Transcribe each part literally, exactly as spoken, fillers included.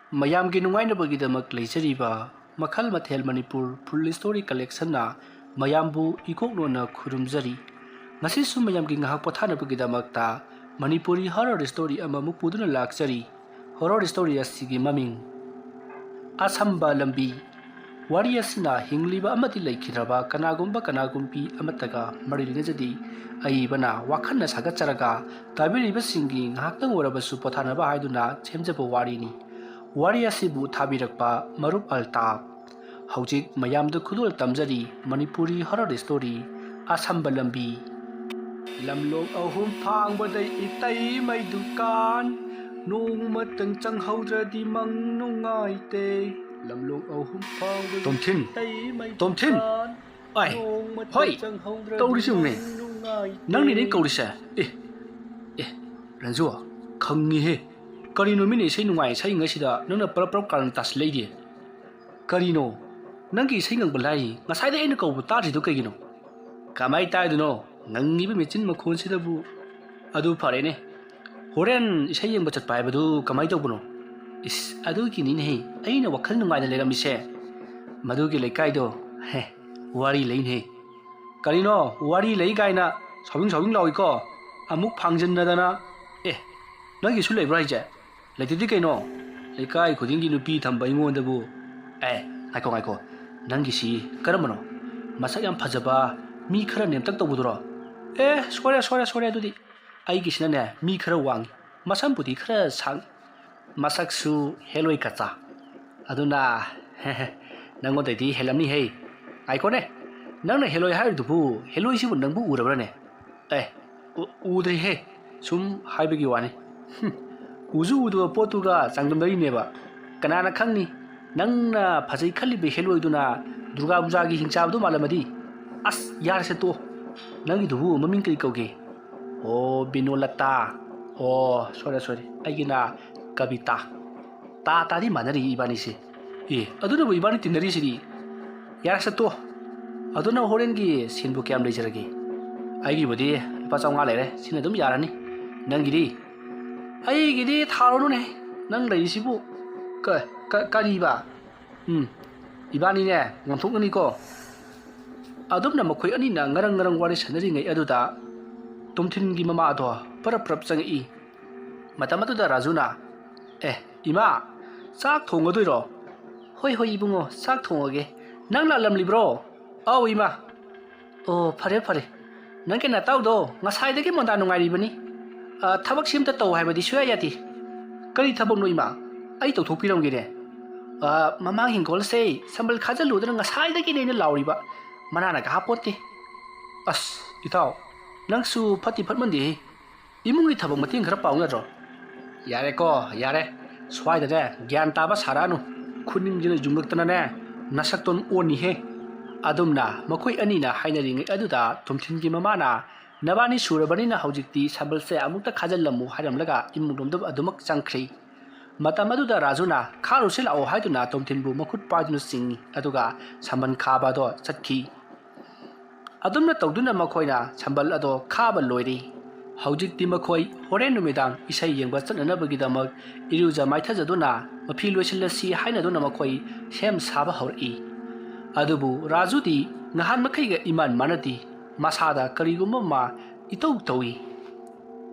ꯃꯌꯥꯝꯒꯤ ꯅꯨꯡꯉꯥꯏꯅꯕꯒꯤꯗꯃꯛ ꯂꯩꯖꯔꯤꯕ ꯃꯈꯜ ꯃꯊꯦꯜ ꯃꯅꯤꯄꯨꯔ ꯐꯨꯜ ꯁ꯭ꯇꯣꯔꯤ ꯀꯂꯦꯛꯁꯟꯅ ꯃꯌꯥꯝꯕꯨ ꯏꯀꯣꯛꯅꯣꯟꯅ ꯈꯨꯔꯨꯝꯖꯔꯤ꯫ ꯉꯁꯤꯁꯨ ꯃꯌꯥꯝꯒꯤ ꯉꯥꯏꯍꯥꯛ ꯄꯣꯊꯥꯅꯕꯒꯤꯗꯃꯛꯇ ꯃꯅꯤꯄꯨꯔꯤ ꯍꯣꯔꯔ ꯁ꯭ꯇꯣꯔꯤ ꯑꯃꯃꯨꯛ ꯄꯨꯗꯨꯅ ꯂꯥꯛꯆꯔꯤ꯫ ꯍꯣꯔꯔ ꯁ꯭ꯇꯣꯔꯤ ꯑꯁꯤꯒꯤ ꯃꯃꯤꯡ ꯑꯁꯝꯕ ꯂꯝꯕꯤ꯫ ꯋꯥꯔꯤ ꯑꯁꯤꯅ ꯍꯤꯡꯂꯤꯕ ꯑꯃꯗꯤ ꯂꯩꯈꯤꯗ꯭ꯔꯕ ꯀꯅꯥꯒꯨꯝꯕ ꯀꯅꯥꯒꯨꯝꯕꯤ ꯑꯃꯠꯇꯒ ꯃꯔꯤ ꯂꯩꯅꯖꯗꯦ꯫ ꯑꯏꯕꯅ ꯋꯥꯈꯜꯅ ꯁꯥꯒꯠꯆꯔꯒ ꯇꯥꯕꯤꯔꯤꯕꯁꯤꯡꯒꯤ ꯉꯥꯏꯍꯥꯛꯇꯪ ꯑꯣꯏꯔꯕꯁꯨ ꯄꯣꯊꯥꯅꯕ ꯍꯥꯏꯗꯨꯅ ꯁꯦꯝꯖꯕ ꯋꯥꯔꯤꯅꯤ꯫ ꯋꯥꯔꯤ ꯑꯁꯤꯕꯨ ꯊꯥꯕꯤꯔꯛꯄ ꯃꯔꯨꯞ ꯑꯜꯇꯥꯞ꯫ ꯍꯧꯖꯤꯛ ꯃꯌꯥꯝꯗ ꯈꯨꯗꯣꯜ ꯇꯝꯖꯔꯤ ꯃꯅꯤꯄꯨꯔꯤ ꯍꯣꯔꯔ ꯁ꯭ꯇꯣꯔꯤ ꯑꯁꯝꯕ ꯂꯝꯕꯤ꯫ ꯂꯝꯂꯣꯡ ꯑꯍꯨꯝ ꯐꯥꯡꯕꯗꯩ ꯏꯇꯩꯃꯩ ꯗꯨꯀꯥꯟ, ꯅꯣꯡꯃꯇꯪ ꯆꯪꯍꯧꯗ꯭ꯔꯗꯤ ꯃꯪ ꯅꯨꯡꯉꯥꯏꯇꯦ꯫ ꯂꯝꯂꯣꯡ ꯑꯍꯨꯝ ꯐꯥꯡꯕꯗꯩ ꯇꯣꯝꯊꯤꯟ! ꯏꯇꯩꯃꯩ ꯇꯣꯝꯊꯤꯟ! ꯗꯨꯀꯥꯟ, ꯑꯥꯏ, ꯅꯣꯡꯃꯇꯪ ꯍꯣꯏ, ꯆꯪꯍꯧꯗ꯭ꯔꯗꯤ ꯇꯧꯔꯤꯁꯤ ꯌꯦꯡꯉꯨꯅꯦ꯫ ꯃꯪ ꯅꯨꯡꯉꯥꯏꯇꯦ꯫ ꯅꯪꯅꯤꯅꯦ ꯀꯧꯔꯤꯁꯦ꯫ ꯑꯦ, ꯑꯦ, ꯔꯟꯖꯨ, ꯈꯪꯉꯤꯍꯦ꯫ ꯀꯔꯤꯅꯣ ꯃꯤꯅ ꯏꯁꯩ ꯅꯨꯡꯉꯥꯏ ꯁꯛꯏꯉꯩꯁꯤꯗ ꯅꯪꯅ ꯄꯔꯞ ꯄꯔꯞ ꯀꯥꯔꯟ ꯇꯥꯁꯤꯜꯂꯛꯏꯗꯤ? ꯀꯔꯤꯅꯣ? ꯅꯪꯒꯤ ꯏꯁꯩ ꯉꯪꯕ ꯂꯥꯏꯔꯤ, ꯉꯁꯥꯏꯗꯩ ꯑꯩꯅ ꯀꯧꯕ ꯇꯥꯗ꯭ꯔꯤꯗꯣ ꯀꯩꯒꯤꯅꯣ? ꯀꯃꯥꯏ ꯇꯥꯏꯗꯣꯏꯅꯣ? ꯉꯪꯉꯤꯕ ꯃꯦꯆꯤꯟ ꯃꯈꯣꯟꯁꯤꯗꯕꯨ꯫ ꯑꯗꯨ ꯐꯔꯦꯅꯦ, ꯍꯣꯔꯦꯟ ꯏꯁꯩ ꯌꯦꯡꯕ ꯆꯠꯄ ꯍꯥꯏꯕꯗꯨ ꯀꯃꯥꯏ ꯇꯧꯕꯅꯣ? ꯏꯁ, ꯑꯗꯨꯒꯤꯅꯤꯅꯦꯍꯦ ꯑꯩꯅ ꯋꯥꯈꯜ ꯅꯨꯡꯉꯥꯏꯅ ꯂꯩꯔꯝꯃꯤꯁꯦ꯫ ꯃꯗꯨꯒꯤ ꯂꯩꯀꯥꯏꯗꯣ, ꯍꯦ, ꯋꯥꯔꯤ ꯂꯩꯅꯦꯍꯦ꯫ ꯀꯔꯤꯅꯣ ꯋꯥꯔꯤ ꯂꯩ ꯀꯥꯏꯅ ꯁꯥꯎꯏꯡ ꯁꯥꯎꯏꯡ ꯂꯥꯎꯏꯀꯣ? ꯑꯃꯨꯛ ꯐꯥꯡꯖꯤꯟꯅꯗꯅ꯫ ꯑꯦ, ꯅꯪꯒꯤꯁꯨ ꯂꯩꯕ꯭ꯔꯣ ꯍꯥꯏꯁꯦ? ꯂꯩꯇꯗꯤ ꯀꯩꯅꯣ? ꯂꯩꯀꯥꯏ ꯈꯨꯗꯤꯡꯒꯤ ꯅꯨꯄꯤ ꯊꯝꯕ ꯑꯩꯉꯣꯟꯗꯕꯨ꯫ ꯑꯦ, ꯉꯥꯏꯈꯣ, ꯉꯥꯏꯈꯣ꯫ ꯅꯪꯒꯤꯁꯤ ꯀꯔꯝꯕꯅꯣ? ꯃꯁꯛ ꯌꯥꯝ ꯐꯖꯕ, ꯃꯤ ꯈꯔ ꯅꯦꯝꯇꯛ ꯇꯧꯕꯗꯨꯔꯣ? ꯑꯦ, ꯁꯣꯏꯔꯦ, ꯁꯣꯏꯔꯦ, ꯁꯣꯏꯔꯦ ꯑꯗꯨꯗꯤ꯫ ꯑꯩꯒꯤꯁꯤꯅꯅꯦ, ꯃꯤ ꯈꯔ ꯋꯥꯡꯉꯤ, ꯃꯁꯝꯕꯨꯗꯤ ꯈꯔ ꯁꯥꯡ, ꯃꯁꯛꯁꯨ ꯍꯦꯂꯣꯏ ꯀꯆꯥ꯫ ꯑꯗꯨꯅ, ꯅꯪꯉꯣꯟꯗꯩꯗꯤ ꯍꯦꯜꯂꯝꯅꯤꯍꯦ꯫ ꯉꯥꯏꯈꯣꯅꯦ, ꯅꯪꯅ ꯍꯦꯂꯣꯏ ꯍꯥꯏꯔꯤꯗꯨꯕꯨ, ꯍꯦꯂꯣꯏꯁꯤꯕꯨ ꯅꯪꯕꯨ ꯎꯔꯕ꯭ꯔꯅꯦ? ꯑꯦ, ꯎ-, ꯎꯗ꯭ꯔꯤꯍꯦ, ꯁꯨꯝ ꯍꯥꯏꯕꯒꯤ ꯋꯥꯅꯤ꯫ ꯍꯨꯝ, ꯎꯁꯨ ꯎꯗꯕ ꯄꯣꯠꯇꯨꯒ ꯆꯥꯡꯗꯝꯅꯔꯤꯅꯦꯕ꯫ ꯀꯅꯥꯅ ꯈꯪꯅꯤ, ꯅꯪꯅ ꯐꯖꯩ ꯈꯜꯂꯤꯕ ꯍꯦꯂꯣꯏꯗꯨꯅ ꯗꯨꯔꯒꯥ ꯄꯨꯖꯥꯒꯤ ꯍꯤꯡꯆꯥꯕꯗꯨ ꯃꯥꯜꯂꯝꯃꯗꯤ? ꯑꯁ, ꯌꯥꯔꯦꯁꯦ, ꯇꯣꯛꯑꯣ꯫ ꯅꯪꯒꯤꯗꯨꯕꯨ ꯃꯃꯤꯡ ꯀꯔꯤ ꯀꯧꯒꯦ? ꯑꯣ, ꯕꯤꯅꯣꯂꯇꯥ꯫ ꯑꯣ, ꯁꯣꯏꯔꯦ, ꯁꯣꯏꯔꯦ, ꯑꯩꯒꯤꯅ ꯀꯕꯤꯇꯥ꯫ ꯇꯥ ꯇꯥꯗꯤ ꯃꯥꯟꯅꯔꯤ ꯏꯕꯥꯅꯤꯁꯦ꯫ ꯑꯦ, ꯑꯗꯨꯅꯕꯨ ꯏꯕꯥꯅꯤ ꯇꯤꯟꯅꯔꯤꯁꯤꯗꯤ꯫ ꯌꯥꯔꯦ, ꯆꯠꯇꯣ꯫ ꯑꯗꯨꯅ ꯍꯣꯔꯦꯟꯒꯤ ꯁꯤꯟꯕꯨ ꯀꯌꯥꯝ ꯂꯩꯖꯔꯒꯦ? ꯑꯩꯒꯤꯕꯨꯗꯤ ꯂꯨꯄꯥ ꯆꯥꯝꯃꯉꯥ ꯂꯩꯔꯦ, ꯁꯤꯅ ꯑꯗꯨꯝ ꯌꯥꯔꯅꯤ꯫ ꯅꯪꯒꯤꯗꯤ? ꯑꯩꯒꯤꯗꯤ ꯊꯥꯔꯨꯅꯨꯅꯦ, ꯅꯪ ꯂꯩꯔꯤꯁꯤꯕꯨ꯫ ꯀ- ꯀ- ꯀꯔꯤꯕ? ꯎꯝ, ꯏꯕꯥꯅꯤꯅꯦ ꯉꯥꯡꯊꯣꯛꯅꯅꯤꯀꯣ꯫ ꯑꯗꯨꯝꯅ ꯃꯈꯣꯏ ꯑꯅꯤꯅ ꯉꯔꯪ ꯉꯔꯪ ꯋꯥꯔꯤ ꯁꯥꯟꯅꯔꯤꯉꯩ ꯑꯗꯨꯗ ꯇꯣꯝꯊꯤꯟꯒꯤ ꯃꯃꯥ ꯑꯗꯣ ꯄꯔꯞ ꯄꯔꯞ ꯆꯪꯉꯛꯏ꯫ ꯃꯇꯝ ꯑꯗꯨꯗ ꯔꯥꯖꯨꯅ, "ꯑꯦ, ꯏꯃꯥ, ꯆꯥꯛ ꯊꯣꯡꯒꯗꯣꯏꯔꯣ?" "ꯍꯣꯏ, ꯍꯣꯏ, ꯏꯕꯨꯡꯉꯣ, ꯆꯥꯛ ꯊꯣꯡꯉꯒꯦ꯫ ꯅꯪ ꯂꯥꯛꯂꯝꯂꯤꯕ꯭ꯔꯣ?" "ꯑꯧ, ꯏꯃꯥ꯫" "ꯑꯣ, ꯐꯔꯦ, ꯐꯔꯦ꯫ ꯅꯪꯒꯤ ꯅꯇꯥꯎꯗꯣ ꯉꯁꯥꯏꯗꯒꯤ ꯃꯣꯟꯗꯥ ꯅꯨꯡꯉꯥꯏꯔꯤꯕꯅꯤ꯫ ꯑ, ꯊꯕꯛꯁꯤ ꯑꯝꯇ ꯇꯧ ꯍꯥꯏꯕꯗꯤ ꯁꯨꯡꯌꯥ ꯌꯥꯗꯦ꯫" "ꯀꯔꯤ ꯊꯕꯛꯅꯣ, ꯏꯃꯥ? ꯑꯩ ꯇꯧꯊꯣꯛꯄꯤꯔꯝꯒꯦꯅꯦ꯫" "ꯑ, ꯃꯃꯥꯡ ꯍꯤꯡꯒꯣꯜꯁꯦ ꯁꯝꯕꯜ ꯈꯥꯖꯤꯜꯂꯨꯗꯅ ꯉꯁꯥꯏꯗꯒꯤꯅꯦ ꯑꯩꯅ ꯂꯥꯎꯔꯤꯕ꯫ ꯃꯅꯥꯅꯒ ꯍꯥꯞꯄꯣꯠꯇꯦ꯫" "ꯑꯁ, ꯏꯇꯥꯎ, ꯅꯪꯁꯨ ꯐꯠꯇꯤ ꯐꯠꯃꯟꯗꯦꯍꯦ꯫ ꯏꯃꯨꯡꯒꯤ ꯊꯕꯛ ꯃꯇꯦꯡ ꯈꯔ ꯄꯥꯡꯉꯨ ꯌꯥꯗ꯭ꯔꯣ?" "ꯌꯥꯔꯦꯀꯣ, ꯌꯥꯔꯦ꯫ ꯁ꯭ꯋꯥꯏꯗꯅꯦ ꯒ꯭ꯌꯥꯟ ꯇꯥꯕ ꯁꯥꯔꯛꯑꯅꯨ꯫ ꯈꯨꯅꯤꯡꯁꯤꯅ ꯌꯨꯡꯂꯛꯇꯅꯅꯦ ꯅꯁꯛꯇꯣ ꯑꯣꯟꯅꯤꯍꯦ꯫" ꯑꯗꯨꯝꯅ ꯃꯈꯣꯏ ꯑꯅꯤꯅ ꯍꯥꯏꯅꯔꯤꯉꯩ ꯑꯗꯨꯗ ꯇꯣꯝꯊꯤꯟꯒꯤ ꯃꯃꯥꯅ, "ꯅꯕꯥꯅꯤ ꯁꯨꯔꯕꯅꯤꯅ ꯍꯧꯖꯤꯛꯇꯤ ꯁꯝꯕꯜꯁꯦ ꯑꯃꯨꯛꯇ ꯈꯥꯖꯤꯜꯂꯝꯃꯨ" ꯍꯥꯏꯔꯝꯂꯒ ꯏꯃꯨꯡꯂꯣꯝꯗ ꯑꯗꯨꯃꯛ ꯆꯪꯈ꯭ꯔꯦ꯫ ꯃꯇꯝ ꯑꯗꯨꯗ ꯔꯥꯖꯨꯅ, "ꯈꯥꯔꯨꯁꯤ ꯂꯥꯛꯑꯣ" ꯍꯥꯏꯗꯨꯅ ꯇꯣꯝꯊꯤꯟꯕꯨ ꯃꯈꯨꯠ ꯄꯥꯏꯗꯨꯅ ꯆꯤꯡꯏ, ꯑꯗꯨꯒ ꯁꯝꯕꯜ ꯈꯥꯕ ꯑꯗꯣ ꯆꯠꯈꯤ꯫ ꯑꯗꯨꯝꯅ ꯇꯧꯗꯨꯅ ꯃꯈꯣꯏꯅ ꯁꯝꯕꯜ ꯑꯗꯣ ꯈꯥꯕ ꯂꯣꯏꯔꯦ꯫ ꯍꯧꯖꯤꯛꯇꯤ ꯃꯈꯣꯏ ꯍꯣꯔꯦꯟ ꯅꯨꯃꯤꯗꯥꯡ ꯏꯁꯩ ꯌꯦꯡꯕ ꯆꯠꯅꯅꯕꯒꯤꯗꯃꯛ ꯏꯔꯨꯖ ꯃꯥꯏꯊꯖꯗꯨꯅ ꯃꯐꯤ ꯂꯣꯏꯁꯤꯜꯂꯁꯤ ꯍꯥꯏꯅꯗꯨꯅ ꯃꯈꯣꯏ ꯁꯦꯝ ꯁꯥꯕ ꯍꯧꯔꯛꯏ꯫ ꯑꯗꯨꯕꯨ ꯔꯥꯖꯨꯗꯤ ꯅꯍꯥꯟ ꯃꯈꯩꯒ ꯏꯃꯥꯟ ꯃꯥꯟꯅꯗꯦ꯫ ꯃꯁꯥꯗ ꯀꯔꯤꯒꯨꯝꯕ ꯑꯃ ꯏꯇꯧ ꯇꯧꯏ꯫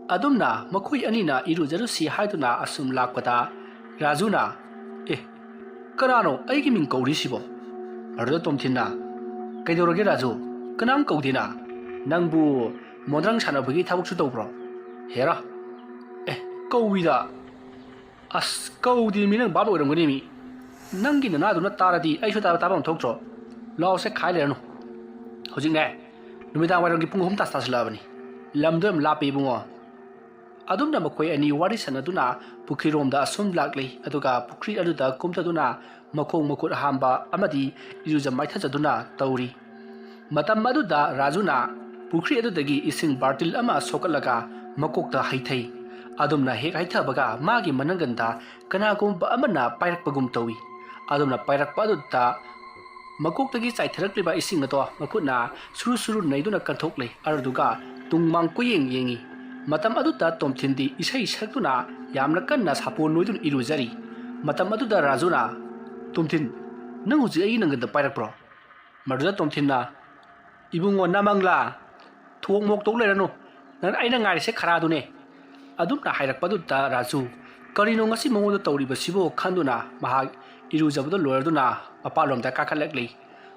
ꯑꯗꯨꯝꯅ ꯃꯈꯣꯏ ꯑꯅꯤꯅ ꯏꯔꯨꯖꯔꯨꯁꯤ ꯍꯥꯏꯗꯨꯅ ꯑꯁꯨꯝ ꯂꯥꯛꯄꯗ ꯔꯥꯖꯨꯅ, "ꯑꯦ, ꯀꯅꯥꯅꯣ ꯑꯩꯒꯤ ꯃꯤꯡ ꯀꯧꯔꯤꯁꯤꯕꯣ?" ꯑꯗꯨꯗ ꯇꯣꯝꯊꯤꯟꯅ, "ꯀꯩꯗꯧꯔꯒꯦ ꯔꯥꯖꯨ? ꯀꯅꯥꯝ ꯀꯧꯗꯦꯅ꯫ ꯅꯪꯕꯨ ꯃꯣꯟꯗ꯭ꯔꯪ ꯁꯥꯟꯅꯕꯒꯤ ꯊꯕꯛꯁꯨ ꯇꯧꯕ꯭ꯔꯣ? ꯍꯦꯔꯥ, ꯑꯦ, ꯀꯧꯏꯗ꯫ ꯑꯁ, ꯀꯧꯗꯦ ꯃꯤ, ꯅꯪ ꯚꯥꯞ ꯑꯣꯏꯔꯝꯒꯅꯤ ꯃꯤ꯫ ꯅꯪꯒꯤ ꯅꯅꯥꯗꯨꯅ ꯇꯥꯔꯗꯤ ꯑꯩꯁꯨ ꯇꯥꯕ ꯇꯥꯕ ꯑꯃ ꯊꯣꯛꯇ꯭ꯔꯣ? ꯂꯥꯎꯁꯦ, ꯈꯥꯏ ꯂꯩꯔꯅꯨ꯫ ꯍꯧꯖꯤꯛꯅꯦ, ꯅꯨꯃꯤꯗꯥꯡ ꯋꯥꯏꯔꯝꯒꯤ ꯄꯨꯡ ꯑꯍꯨꯝ ꯇꯥꯁ ꯇꯥꯁꯤꯜꯂꯛꯑꯕꯅꯤ꯫ ꯂꯝꯗꯣ ꯌꯥꯝ ꯂꯥꯞꯄꯦ ꯏꯕꯨꯡꯉꯣ꯫" ꯑꯗꯨꯝꯅ ꯃꯈꯣꯏ ꯑꯅꯤ ꯋꯥꯔꯤ ꯁꯥꯟꯅꯗꯨꯅ ꯄꯨꯈ꯭ꯔꯤꯔꯣꯝꯗ ꯑꯁꯨꯝ ꯂꯥꯛꯂꯤ꯫ ꯑꯗꯨꯒ ꯄꯨꯈ꯭ꯔꯤ ꯑꯗꯨꯗ ꯀꯨꯝꯊꯗꯨꯅ ꯃꯈꯣꯡ ꯃꯈꯨꯠ ꯍꯥꯝꯕ ꯑꯃꯗꯤ ꯏꯔꯨꯖ ꯃꯥꯏꯊꯖꯗꯨꯅ ꯇꯧꯔꯤ꯫ ꯃꯇꯝ ꯑꯗꯨꯗ ꯔꯥꯖꯨꯅ ꯄꯨꯈ꯭ꯔꯤ ꯑꯗꯨꯗꯒꯤ ꯏꯁꯤꯡ ꯕꯥꯔꯇꯤꯜ ꯑꯃ ꯁꯣꯛꯀꯠꯂꯒ ꯃꯀꯣꯛꯇ ꯍꯩꯊꯩ꯫ ꯑꯗꯨꯝꯅ ꯍꯦꯛ ꯍꯩꯊꯕꯒ ꯃꯥꯒꯤ ꯃꯅꯪꯒꯟꯗ ꯀꯅꯥꯒꯨꯝꯕ ꯑꯃꯅ ꯄꯥꯏꯔꯛꯄꯒꯨꯝ ꯇꯧꯏ꯫ ꯑꯗꯨꯝꯅ ꯄꯥꯏꯔꯛꯄ ꯑꯗꯨꯗ ꯃꯀꯣꯛꯇꯒꯤ ꯆꯥꯏꯊꯔꯛꯂꯤꯕ ꯏꯁꯤꯡ ꯑꯗꯣ ꯃꯈꯨꯠꯅ ꯁꯨꯔꯨ ꯁꯨꯔꯨ ꯅꯩꯗꯨꯅ ꯀꯟꯊꯣꯛꯂꯦ꯫ ꯑꯗꯨꯗꯨꯒ ꯇꯨꯡ ꯃꯥꯡ ꯀꯨꯌꯦꯡ ꯌꯦꯡꯉꯤ꯫ ꯃꯇꯝ ꯑꯗꯨꯗ ꯇꯣꯝꯊꯤꯟꯗꯤ ꯏꯁꯩ ꯁꯛꯇꯨꯅ ꯌꯥꯝꯅ ꯀꯟꯅ ꯁꯥꯄꯣꯟ ꯅꯣꯏꯗꯨꯅ ꯏꯔꯨꯖꯔꯤ꯫ ꯃꯇꯝ ꯑꯗꯨꯗ ꯔꯥꯖꯨꯅ, "ꯇꯣꯝꯊꯤꯟ, ꯅꯪ ꯍꯧꯖꯤꯛ ꯑꯩꯒꯤ ꯅꯪꯒꯟꯗ ꯄꯥꯏꯔꯛꯄ꯭ꯔꯣ?" ꯃꯗꯨꯗ ꯇꯣꯝꯊꯤꯟꯅ, "ꯏꯕꯨꯡꯉꯣ ꯅꯃꯪꯂꯥ, ꯊꯣꯛ ꯃꯣꯛ ꯇꯧ ꯂꯩꯔꯅꯨ, ꯅꯪ ꯑꯩꯅ ꯉꯥꯏꯔꯤꯁꯦ ꯈꯔꯥꯗꯨꯅꯦ"꯫ ꯑꯗꯨꯝꯅ ꯍꯥꯏꯔꯛꯄꯗꯨꯗ ꯔꯥꯖꯨ, "ꯀꯔꯤꯅꯣ ꯉꯁꯤ ꯃꯉꯣꯟꯗ ꯇꯧꯔꯤꯕꯁꯤꯕꯣ?" ꯈꯟꯗꯨꯅ ꯃꯍꯥꯛ ꯏꯔꯨꯖꯕꯗꯨ ꯂꯣꯏꯔꯗꯨꯅ ꯃꯄꯥꯟꯂꯣꯝꯗ ꯀꯥꯈꯠꯂꯛꯂꯤ꯫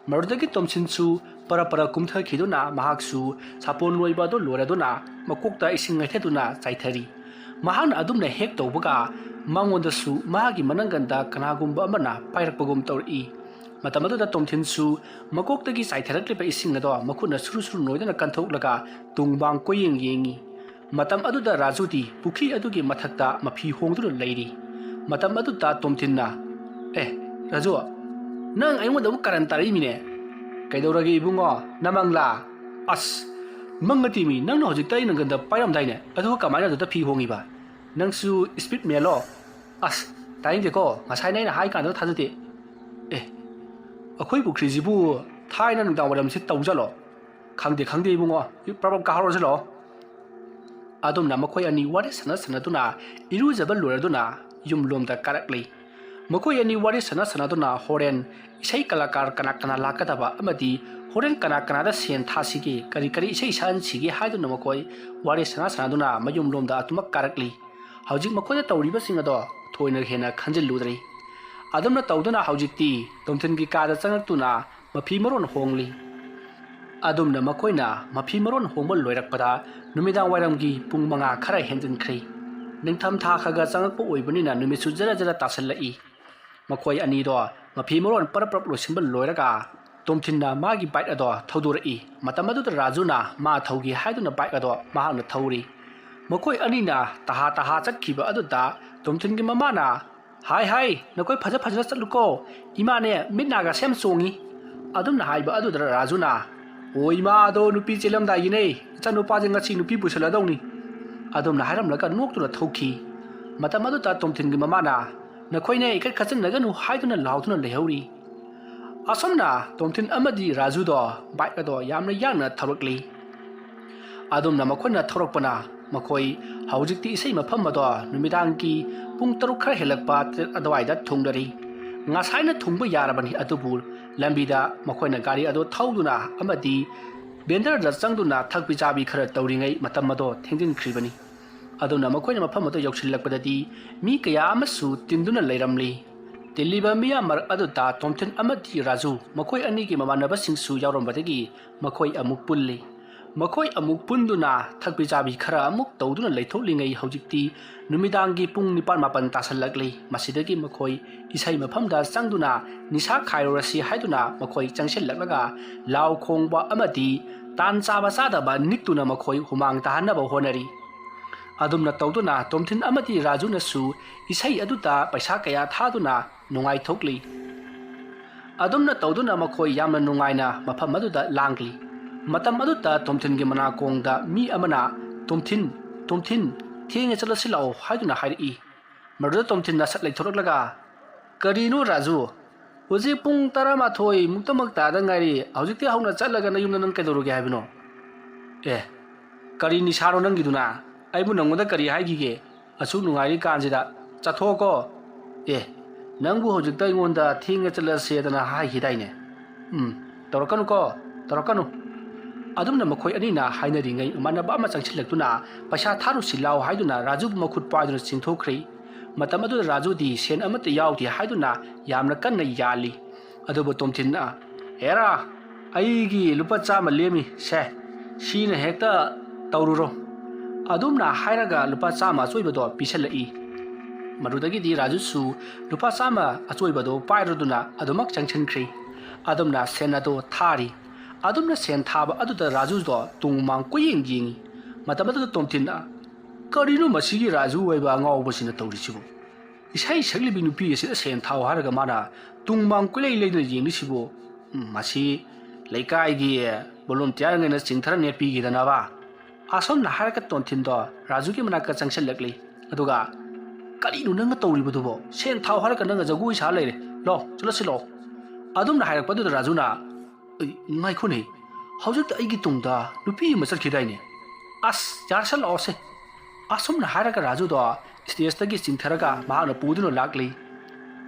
ꯃꯗꯨꯗꯒꯤ ꯇꯣꯝꯊꯤꯟꯁꯨ ꯄꯔ ꯄꯔ ꯀꯨꯝꯊꯈꯤꯗꯨꯅ ꯃꯍꯥꯛꯁꯨ ꯁꯥꯄꯣꯟ ꯂꯣꯏꯕ ꯑꯗꯨ ꯂꯣꯏꯔꯗꯨꯅ ꯃꯀꯣꯛꯇ ꯏꯁꯤꯡ ꯍꯩꯊꯗꯨꯅ ꯆꯥꯏꯊꯔꯤ꯫ ꯃꯍꯥꯛꯅ ꯑꯗꯨꯝꯅ ꯍꯦꯛ ꯇꯧꯕꯒ ꯃꯉꯣꯟꯗꯁꯨ ꯃꯍꯥꯛꯀꯤ ꯃꯅꯪꯒꯟꯗ ꯀꯅꯥꯒꯨꯝꯕ ꯑꯃꯅ ꯄꯥꯏꯔꯛꯄꯒꯨꯝ ꯇꯧꯔꯛꯏ꯫ ꯃꯇꯝ ꯑꯗꯨꯗ ꯇꯣꯝꯊꯤꯟꯁꯨ ꯃꯀꯣꯛꯇꯒꯤ ꯆꯥꯏꯊꯔꯛꯂꯤꯕ ꯏꯁꯤꯡ ꯑꯗꯣ ꯃꯈꯨꯠꯅ ꯁꯨꯔꯨ ꯁꯨꯔꯨ ꯅꯣꯏꯗꯨꯅ ꯀꯟꯊꯣꯛꯂꯒ ꯇꯨꯡꯕꯥꯡ ꯀꯣꯏꯌꯦꯡ ꯌꯦꯡꯉꯤ꯫ ꯃꯇꯝ ꯑꯗꯨꯗ ꯔꯥꯖꯨꯗꯤ ꯄꯨꯈ꯭ꯔꯤ ꯑꯗꯨꯒꯤ ꯃꯊꯛꯇ ꯃꯐꯤ ꯍꯣꯡꯗꯨꯅ ꯂꯩꯔꯤ꯫ ꯃꯇꯝ ꯑꯗꯨꯗ ꯇꯣꯝꯊꯤꯟꯅ, "ꯑꯦ, ꯔꯥꯖꯨ, ꯅꯪ ꯑꯩꯉꯣꯟꯗ ꯑꯃꯨꯛ ꯀꯔꯟ ꯇꯥꯔꯛꯏꯃꯤꯅꯦ꯫ ꯀꯩꯗꯧꯔꯒꯦ ꯏꯕꯨꯡꯉꯣ, ꯅꯃꯪꯂꯥ? ꯑꯁ, ꯃꯪ ꯅꯠꯇꯦꯃꯤ, ꯅꯪꯅ ꯍꯧꯖꯤꯛꯇ ꯑꯩ ꯅꯪꯒꯟꯗ ꯄꯥꯏꯔꯝꯗꯥꯏꯅꯦ, ꯑꯗꯨꯒ ꯀꯃꯥꯏꯅ ꯑꯗꯨꯗ ꯐꯤ ꯍꯣꯡꯉꯤꯕ? ꯅꯪꯁꯨ speed man ꯂꯣ? ꯑꯁ, ꯇꯥꯅꯤꯡꯗꯦꯀꯣ, ꯉꯁꯥꯏꯅ ꯑꯩꯅ ꯍꯥꯏ ꯀꯥꯟꯗ ꯊꯥꯖꯗꯦ꯫ ꯑꯦ, ꯑꯩꯈꯣꯏ ꯄꯨꯈ꯭ꯔꯤꯁꯤꯕꯨ ꯊꯥꯏꯅ ꯅꯨꯡꯗꯥꯡ ꯋꯥꯏꯔꯝꯁꯤ ꯇꯧꯖꯥꯠꯂꯣ? ꯈꯪꯗꯦ, ꯈꯪꯗꯦ ꯏꯕꯨꯡꯉꯣ, ꯄ꯭ꯔꯞ ꯄ꯭ꯔꯞ ꯀꯥꯍꯧꯔꯁꯤ ꯂꯥꯛꯑꯣ"꯫ ꯑꯗꯨꯝꯅ ꯃꯈꯣꯏ ꯑꯅꯤ ꯋꯥꯔꯤ ꯁꯥꯟꯅ ꯁꯥꯟꯅꯗꯨꯅ ꯏꯔꯨꯖꯕ ꯂꯣꯏꯔꯗꯨꯅ ꯌꯨꯝꯂꯣꯝꯗ ꯀꯥꯔꯛꯂꯤ꯫ ꯃꯈꯣꯏ ꯑꯅꯤ ꯋꯥꯔꯤ ꯁꯥꯟꯅ ꯁꯥꯟꯅꯗꯨꯅ ꯍꯣꯔꯦꯟ ꯏꯁꯩ ꯀꯂꯥꯀꯥꯔ ꯀꯅꯥ ꯀꯅꯥ ꯂꯥꯛꯀꯗꯕ ꯑꯃꯗꯤ ꯍꯣꯔꯦꯟ ꯀꯅꯥ ꯀꯅꯥꯗ ꯁꯦꯟ ꯊꯥꯁꯤꯒꯦ, ꯀꯔꯤ ꯀꯔꯤ ꯏꯁꯩ ꯁꯛꯍꯟꯁꯤꯒꯦ ꯍꯥꯏꯗꯨꯅ ꯃꯈꯣꯏ ꯋꯥꯔꯤ ꯁꯥꯟꯅ ꯁꯥꯟꯅꯗꯨꯅ ꯃꯌꯨꯝꯂꯣꯝꯗ ꯑꯗꯨꯃꯛ ꯀꯥꯔꯛꯂꯤ꯫ ꯍꯧꯖꯤꯛ ꯃꯈꯣꯏꯅ ꯇꯧꯔꯤꯕꯁꯤꯡ ꯑꯗꯣ ꯊꯣꯏꯅ ꯍꯦꯟꯅ ꯈꯟꯖꯤꯜꯂꯨꯗ꯭ꯔꯤ꯫ ꯑꯗꯨꯝꯅ ꯇꯧꯗꯨꯅ ꯍꯧꯖꯤꯛꯇꯤ ꯇꯣꯝꯊꯤꯟꯒꯤ ꯀꯥꯗ ꯆꯪꯂꯛꯇꯨꯅ ꯃꯐꯤ ꯃꯔꯣꯟ ꯍꯣꯡꯂꯤ꯫ ꯑꯗꯨꯝꯅ ꯃꯈꯣꯏꯅ ꯃꯐꯤ ꯃꯔꯣꯟ ꯍꯣꯡꯕ ꯂꯣꯏꯔꯛꯄꯗ ꯅꯨꯃꯤꯗꯥꯡ ꯋꯥꯏꯔꯝꯒꯤ ꯄꯨꯡ ꯃꯉꯥ ꯈꯔ ꯍꯦꯟꯖꯤꯟꯈ꯭ꯔꯦ꯫ ꯅꯤꯡꯊꯝ ꯊꯥ ꯈꯔ ꯈꯔ ꯆꯪꯂꯛꯄ ꯑꯣꯏꯕꯅꯤꯅ ꯅꯨꯃꯤꯠꯁꯨ ꯖꯔ ꯖꯔ ꯇꯥꯁꯤꯜꯂꯛꯏ꯫ ꯃꯈꯣꯏ ꯑꯅꯤꯗꯣ ꯃꯐꯤ ꯃꯔꯣꯟ ꯄꯔꯞ ꯄꯔꯞ ꯂꯣꯏꯁꯤꯟꯕ ꯂꯣꯏꯔꯒ ꯇꯣꯝꯊꯤꯟꯅ ꯃꯥꯒꯤ ꯕꯥꯏꯛ ꯑꯗꯣ ꯊꯧꯗꯣꯔꯛꯏ꯫ ꯃꯇꯝ ꯑꯗꯨꯗ ꯔꯥꯖꯨꯅ ꯃꯥ ꯊꯧꯒꯦ ꯍꯥꯏꯗꯨꯅ ꯕꯥꯏꯛ ꯑꯗꯣ ꯃꯍꯥꯛꯅ ꯊꯧꯔꯤ꯫ ꯃꯈꯣꯏ ꯑꯅꯤꯅ ꯇꯍꯥ ꯇꯍꯥ ꯆꯠꯈꯤꯕ ꯑꯗꯨꯗ ꯇꯣꯝꯊꯤꯟꯒꯤ ꯃꯃꯥꯅ, "ꯍꯥꯏ ꯍꯥꯏ, ꯅꯈꯣꯏ ꯐꯖ ꯐꯖꯅ ꯆꯠꯂꯨꯀꯣ, ꯏꯃꯥꯅꯦ ꯃꯤꯠ ꯅꯥꯒ ꯁꯦꯝ ꯆꯣꯡꯉꯤ"꯫ ꯑꯗꯨꯝꯅ ꯍꯥꯏꯕ ꯑꯗꯨꯗ ꯔꯥꯖꯨꯅ, "ꯑꯣ ꯏꯃꯥ, ꯑꯗꯣ ꯅꯨꯄꯤ ꯆꯦꯜꯂꯝꯗꯥꯏꯒꯤꯅꯦ, ꯏꯆꯥꯅꯨꯄꯥꯁꯦ ꯉꯁꯤ ꯅꯨꯄꯤ ꯄꯨꯁꯜꯂꯗꯧꯅꯤ"꯫ ꯑꯗꯨꯝꯅ ꯍꯥꯏꯔꯝꯂꯒ ꯅꯣꯛꯇꯨꯅ ꯊꯣꯛꯈꯤ꯫ ꯃꯇꯝ ꯑꯗꯨꯗ ꯇꯣꯝꯊꯤꯟꯒꯤ ꯃꯃꯥꯅ, "ꯅꯈꯣꯏꯅꯦ ꯏꯈꯠ ꯈꯠꯆꯤꯟꯅꯒꯅꯨ" ꯍꯥꯏꯗꯨꯅ ꯂꯥꯎꯗꯨꯅ ꯂꯩꯍꯧꯔꯤ꯫ ꯑꯁꯨꯝꯅ ꯇꯣꯝꯊꯤꯟ ꯑꯃꯗꯤ ꯔꯥꯖꯨꯗꯣ ꯕꯥꯏꯛ ꯑꯗꯣ ꯌꯥꯝꯅ ꯌꯥꯡꯅ ꯊꯧꯔꯛꯂꯤ꯫ ꯑꯗꯨꯝꯅ ꯃꯈꯣꯏꯅ ꯊꯧꯔꯛꯄꯅ ꯃꯈꯣꯏ ꯍꯧꯖꯤꯛꯇꯤ ꯏꯁꯩ ꯃꯐꯝ ꯑꯗꯣ ꯅꯨꯃꯤꯗꯥꯡꯒꯤ ꯄꯨꯡ ꯇꯔꯨꯛ ꯈꯔ ꯍꯦꯜꯂꯛꯄ, ꯇꯔꯦꯠ ꯑꯗꯨꯋꯥꯏꯗ ꯊꯨꯡꯂꯔꯤ꯫ ꯉꯁꯥꯏꯅ ꯊꯨꯡꯕ ꯌꯥꯔꯕꯅꯤ, ꯑꯗꯨꯕꯨ ꯂꯝꯕꯤꯗ ꯃꯈꯣꯏꯅ ꯒꯥꯔꯤ ꯑꯗꯨ ꯊꯧꯗꯨꯅ ꯑꯃꯗꯤ ꯕꯦꯟꯗꯔꯗ ꯆꯪꯗꯨꯅ ꯊꯛꯄꯤ ꯆꯥꯕꯤ ꯈꯔ ꯇꯧꯔꯤꯉꯩ ꯃꯇꯝ ꯑꯗꯣ ꯊꯦꯡꯖꯤꯟꯈ꯭ꯔꯤꯕꯅꯤ꯫ ꯑꯗꯨꯅ ꯃꯈꯣꯏꯅ ꯃꯐꯝ ꯑꯗꯨ ꯌꯧꯁꯤꯜꯂꯛꯄꯗꯗꯤ ꯃꯤ ꯀꯌꯥ ꯑꯃꯁꯨ ꯇꯤꯟꯗꯨꯅ ꯂꯩꯔꯝꯂꯤ꯫ ꯇꯤꯜꯂꯤꯕ ꯃꯤꯌꯥꯝ ꯃꯔꯛ ꯑꯗꯨꯗ ꯇꯣꯝꯊꯤꯟ ꯑꯃꯗꯤ ꯔꯥꯖꯨ, ꯃꯈꯣꯏ ꯑꯅꯤꯒꯤ ꯃꯃꯥꯟꯅꯕꯁꯤꯡꯁꯨ ꯌꯥꯎꯔꯝꯕꯗꯒꯤ ꯃꯈꯣꯏ ꯑꯃꯨꯛ ꯄꯨꯜꯂꯤ꯫ ꯃꯈꯣꯏ ꯑꯃꯨꯛ ꯄꯨꯟꯗꯨꯅ ꯊꯛꯄꯤ ꯆꯥꯕꯤ ꯈꯔ ꯑꯃꯨꯛ ꯇꯧꯗꯨꯅ ꯂꯩꯊꯣꯛꯂꯤꯉꯩ ꯍꯧꯖꯤꯛꯇꯤ ꯅꯨꯃꯤꯗꯥꯡꯒꯤ ꯄꯨꯡ ꯅꯤꯄꯥꯟ ꯃꯥꯄꯟ ꯇꯥꯁꯜꯂꯛꯂꯤ꯫ ꯃꯁꯤꯗꯒꯤ ꯃꯈꯣꯏ ꯏꯁꯩ ꯃꯐꯝꯗ ꯆꯪꯗꯨꯅ ꯅꯤꯁꯥ ꯈꯥꯏꯔꯨꯔꯁꯤ ꯍꯥꯏꯗꯨꯅ ꯃꯈꯣꯏ ꯆꯪꯁꯤꯜꯂꯛꯂꯒ ꯂꯥꯎ ꯈꯣꯡꯕ ꯑꯃꯗꯤ ꯇꯥꯟ ꯆꯥꯕ ꯆꯥꯗꯕ ꯅꯤꯛꯇꯨꯅ ꯃꯈꯣꯏ ꯍꯨꯃꯥꯡ ꯇꯥꯍꯟꯅꯕ ꯍꯣꯠꯅꯔꯤ꯫ ꯑꯗꯨꯝꯅ ꯇꯧꯗꯨꯅ ꯇꯣꯝꯊꯤꯟ ꯑꯃꯗꯤ ꯔꯥꯖꯨꯅꯁꯨ ꯏꯁꯩ ꯑꯗꯨꯗ ꯄꯩꯁꯥ ꯀꯌꯥ ꯊꯥꯗꯨꯅ ꯅꯨꯡꯉꯥꯏꯊꯣꯛꯂꯤ꯫ ꯑꯗꯨꯝꯅ ꯇꯧꯗꯨꯅ ꯃꯈꯣꯏ ꯌꯥꯝꯅ ꯅꯨꯡꯉꯥꯏꯅ ꯃꯐꯝ ꯑꯗꯨꯗ ꯂꯥꯡꯂꯤ꯫ ꯃꯇꯝ ꯑꯗꯨꯗ ꯇꯣꯝꯊꯤꯟꯒꯤ ꯃꯅꯥꯀꯣꯡꯗ ꯃꯤ ꯑꯃꯅ, "ꯇꯣꯝꯊꯤꯟ, ꯇꯣꯝꯊꯤꯟ, ꯊꯦꯡꯉꯦ, ꯆꯠꯂꯁꯤ ꯂꯥꯛꯑꯣ" ꯍꯥꯏꯗꯨꯅ ꯍꯥꯏꯔꯛꯏ꯫ ꯃꯗꯨꯗ ꯇꯣꯝꯊꯤꯟꯅ ꯁꯠ ꯂꯩꯊꯣꯔꯛꯂꯒ, "ꯀꯔꯤꯅꯣ ꯔꯥꯖꯨ? ꯍꯧꯖꯤꯛ ꯄꯨꯡ ꯇꯔꯥꯃꯥꯊꯣꯏ ꯃꯨꯛꯇꯃꯛ ꯇꯥꯗ ꯉꯥꯏꯔꯤ, ꯍꯧꯖꯤꯛꯇꯤ ꯍꯧꯅ ꯆꯠꯂꯒ ꯅꯌꯨꯝꯗ ꯅꯪ ꯀꯩꯗꯧꯔꯨꯒꯦ ꯍꯥꯏꯕꯅꯣ?" "ꯑꯦ, ꯀꯔꯤ ꯅꯤꯁꯥꯅꯣ ꯅꯪꯒꯤꯗꯨꯅ? ꯑꯩꯕꯨ ꯅꯪꯉꯣꯟꯗ ꯀꯔꯤ ꯍꯥꯏꯈꯤꯒꯦ? ꯑꯁꯨꯛ ꯅꯨꯡꯉꯥꯏꯔꯤ ꯀꯥꯟꯁꯤꯗ ꯆꯠꯊꯣꯛꯑꯣꯀꯣ꯫ ꯑꯦ, ꯅꯪꯕꯨ ꯍꯧꯖꯤꯛꯇ ꯑꯩꯉꯣꯟꯗ ꯊꯦꯡꯅ ꯆꯠꯂꯁꯦꯗꯅ ꯍꯥꯏꯈꯤꯗꯥꯏꯅꯦ? ꯎꯝ, ꯇꯧꯔꯛꯀꯅꯨꯀꯣ, ꯇꯧꯔꯛꯀꯅꯨ"꯫ ꯑꯗꯨꯝꯅ ꯃꯈꯣꯏ ꯑꯅꯤꯅ ꯍꯥꯏꯅꯔꯤꯉꯩ ꯏꯃꯥꯟꯅꯕ ꯑꯃ ꯆꯪꯁꯤꯜꯂꯛꯇꯨꯅ ꯄꯩꯁꯥ ꯊꯥꯔꯨꯁꯤ ꯂꯥꯎ ꯍꯥꯏꯗꯨꯅ ꯔꯥꯖꯨꯕꯨ ꯃꯈꯨꯠ ꯄꯥꯏꯗꯨꯅ ꯆꯤꯡꯊꯣꯛꯈ꯭ꯔꯦ꯫ ꯃꯇꯝ ꯑꯗꯨꯗ ꯔꯥꯖꯨꯗꯤ ꯁꯦꯟ ꯑꯃꯠꯇ ꯌꯥꯎꯗꯦ ꯍꯥꯏꯗꯨꯅ ꯌꯥꯝꯅ ꯀꯟꯅ ꯌꯥꯜꯂꯤ꯫ ꯑꯗꯨꯕꯨ ꯇꯣꯝꯊꯤꯟꯅ, "ꯍꯦꯔꯥ, ꯑꯩꯒꯤ ꯂꯨꯄꯥ ꯆꯥꯝꯃ ꯂꯦꯝꯃꯤ, ꯁꯦ, ꯁꯤꯅ ꯍꯦꯛꯇ ꯇꯧꯔꯨꯔꯣ"꯫ ꯑꯗꯨꯝꯅ ꯍꯥꯏꯔꯒ ꯂꯨꯄꯥ ꯆꯥꯝꯃ ꯑꯆꯣꯏꯕꯗꯣ ꯄꯤꯁꯜꯂꯛꯏ꯫ ꯃꯗꯨꯗꯒꯤꯗꯤ ꯔꯥꯖꯨꯁꯨ ꯂꯨꯄꯥ ꯆꯥꯝꯃ ꯑꯆꯣꯏꯕꯗꯣ ꯄꯥꯏꯔꯗꯨꯅ ꯑꯗꯨꯃꯛ ꯆꯪꯁꯤꯟꯈ꯭ꯔꯦ꯫ ꯑꯗꯨꯝꯅ ꯁꯦꯟ ꯑꯗꯣ ꯊꯥꯔꯤ꯫ ꯑꯗꯨꯝꯅ ꯁꯦꯟ ꯊꯥꯕ ꯑꯗꯨꯗ ꯔꯥꯖꯨꯗꯣ ꯇꯨꯡ ꯃꯥꯡ ꯀꯣꯏꯌꯦꯡ ꯌꯦꯡꯉꯤ꯫ ꯃꯇꯝ ꯑꯗꯨꯗ ꯇꯣꯝꯊꯤꯟꯅ, "ꯀꯔꯤꯅꯣ ꯃꯁꯤꯒꯤ ꯔꯥꯖꯨ ꯑꯣꯏꯕ ꯑꯉꯥꯎꯕꯁꯤꯅ ꯇꯧꯔꯤꯁꯤꯕꯨ? ꯏꯁꯩ ꯁꯛꯂꯤꯕꯤ ꯅꯨꯄꯤ ꯑꯁꯤꯗ ꯁꯦꯟ ꯊꯥꯎ ꯍꯥꯏꯔꯒ ꯃꯥꯅ ꯇꯨꯡ ꯃꯥꯡ ꯀꯣꯏꯂꯩ ꯂꯩꯗꯨꯅ ꯌꯦꯡꯂꯤꯁꯤꯕꯨ? ꯎꯝ, ꯃꯁꯤ ꯂꯩꯀꯥꯏꯒꯤ ꯚꯣꯂꯨꯟꯇꯤꯌꯥꯔꯉꯩꯅ ꯆꯤꯡꯊꯔ ꯅꯦꯠꯄꯤꯈꯤꯗꯅꯕ"꯫ ꯑꯁꯣꯝꯅ ꯍꯥꯏꯔꯒ ꯇꯣꯝꯊꯤꯟꯗꯣ ꯔꯥꯖꯨꯒꯤ ꯃꯅꯥꯛꯇ ꯆꯪꯁꯤꯜꯂꯛꯂꯤ꯫ ꯑꯗꯨꯒ, "ꯀꯔꯤꯅꯣ ꯅꯪꯅ ꯇꯧꯔꯤꯕꯗꯨꯕꯣ? ꯁꯦꯟ ꯊꯥꯎ ꯍꯥꯏꯔꯒ ꯅꯪꯅ ꯖꯒꯣꯏ ꯁꯥ ꯂꯩꯔꯦ꯫ ꯂꯥꯎ, ꯆꯠꯂꯁꯤ ꯂꯥꯎ"꯫ ꯑꯗꯨꯝꯅ ꯍꯥꯏꯔꯛꯄꯗꯨꯗ ꯔꯥꯖꯨꯅ, "ꯑꯩ, ꯉꯥꯏꯈꯣꯅꯦ, ꯍꯧꯖꯤꯛꯇ ꯑꯩꯒꯤ ꯇꯨꯡꯗ ꯅꯨꯄꯤ ꯑꯃ ꯆꯠꯈꯤꯗꯥꯏꯅꯦ? "ꯑꯁ, ꯌꯥꯔꯁꯜꯂꯛꯑꯣꯁꯦ!" ꯑꯁꯨꯝꯅ ꯍꯥꯏꯔꯒ ꯔꯥꯖꯨꯗꯣ ꯁ꯭ꯇꯦꯖꯇꯒꯤ ꯆꯤꯡꯊꯔꯒ ꯃꯍꯥꯛꯅ ꯄꯨꯗꯨꯅ ꯂꯥꯛꯂꯤ꯫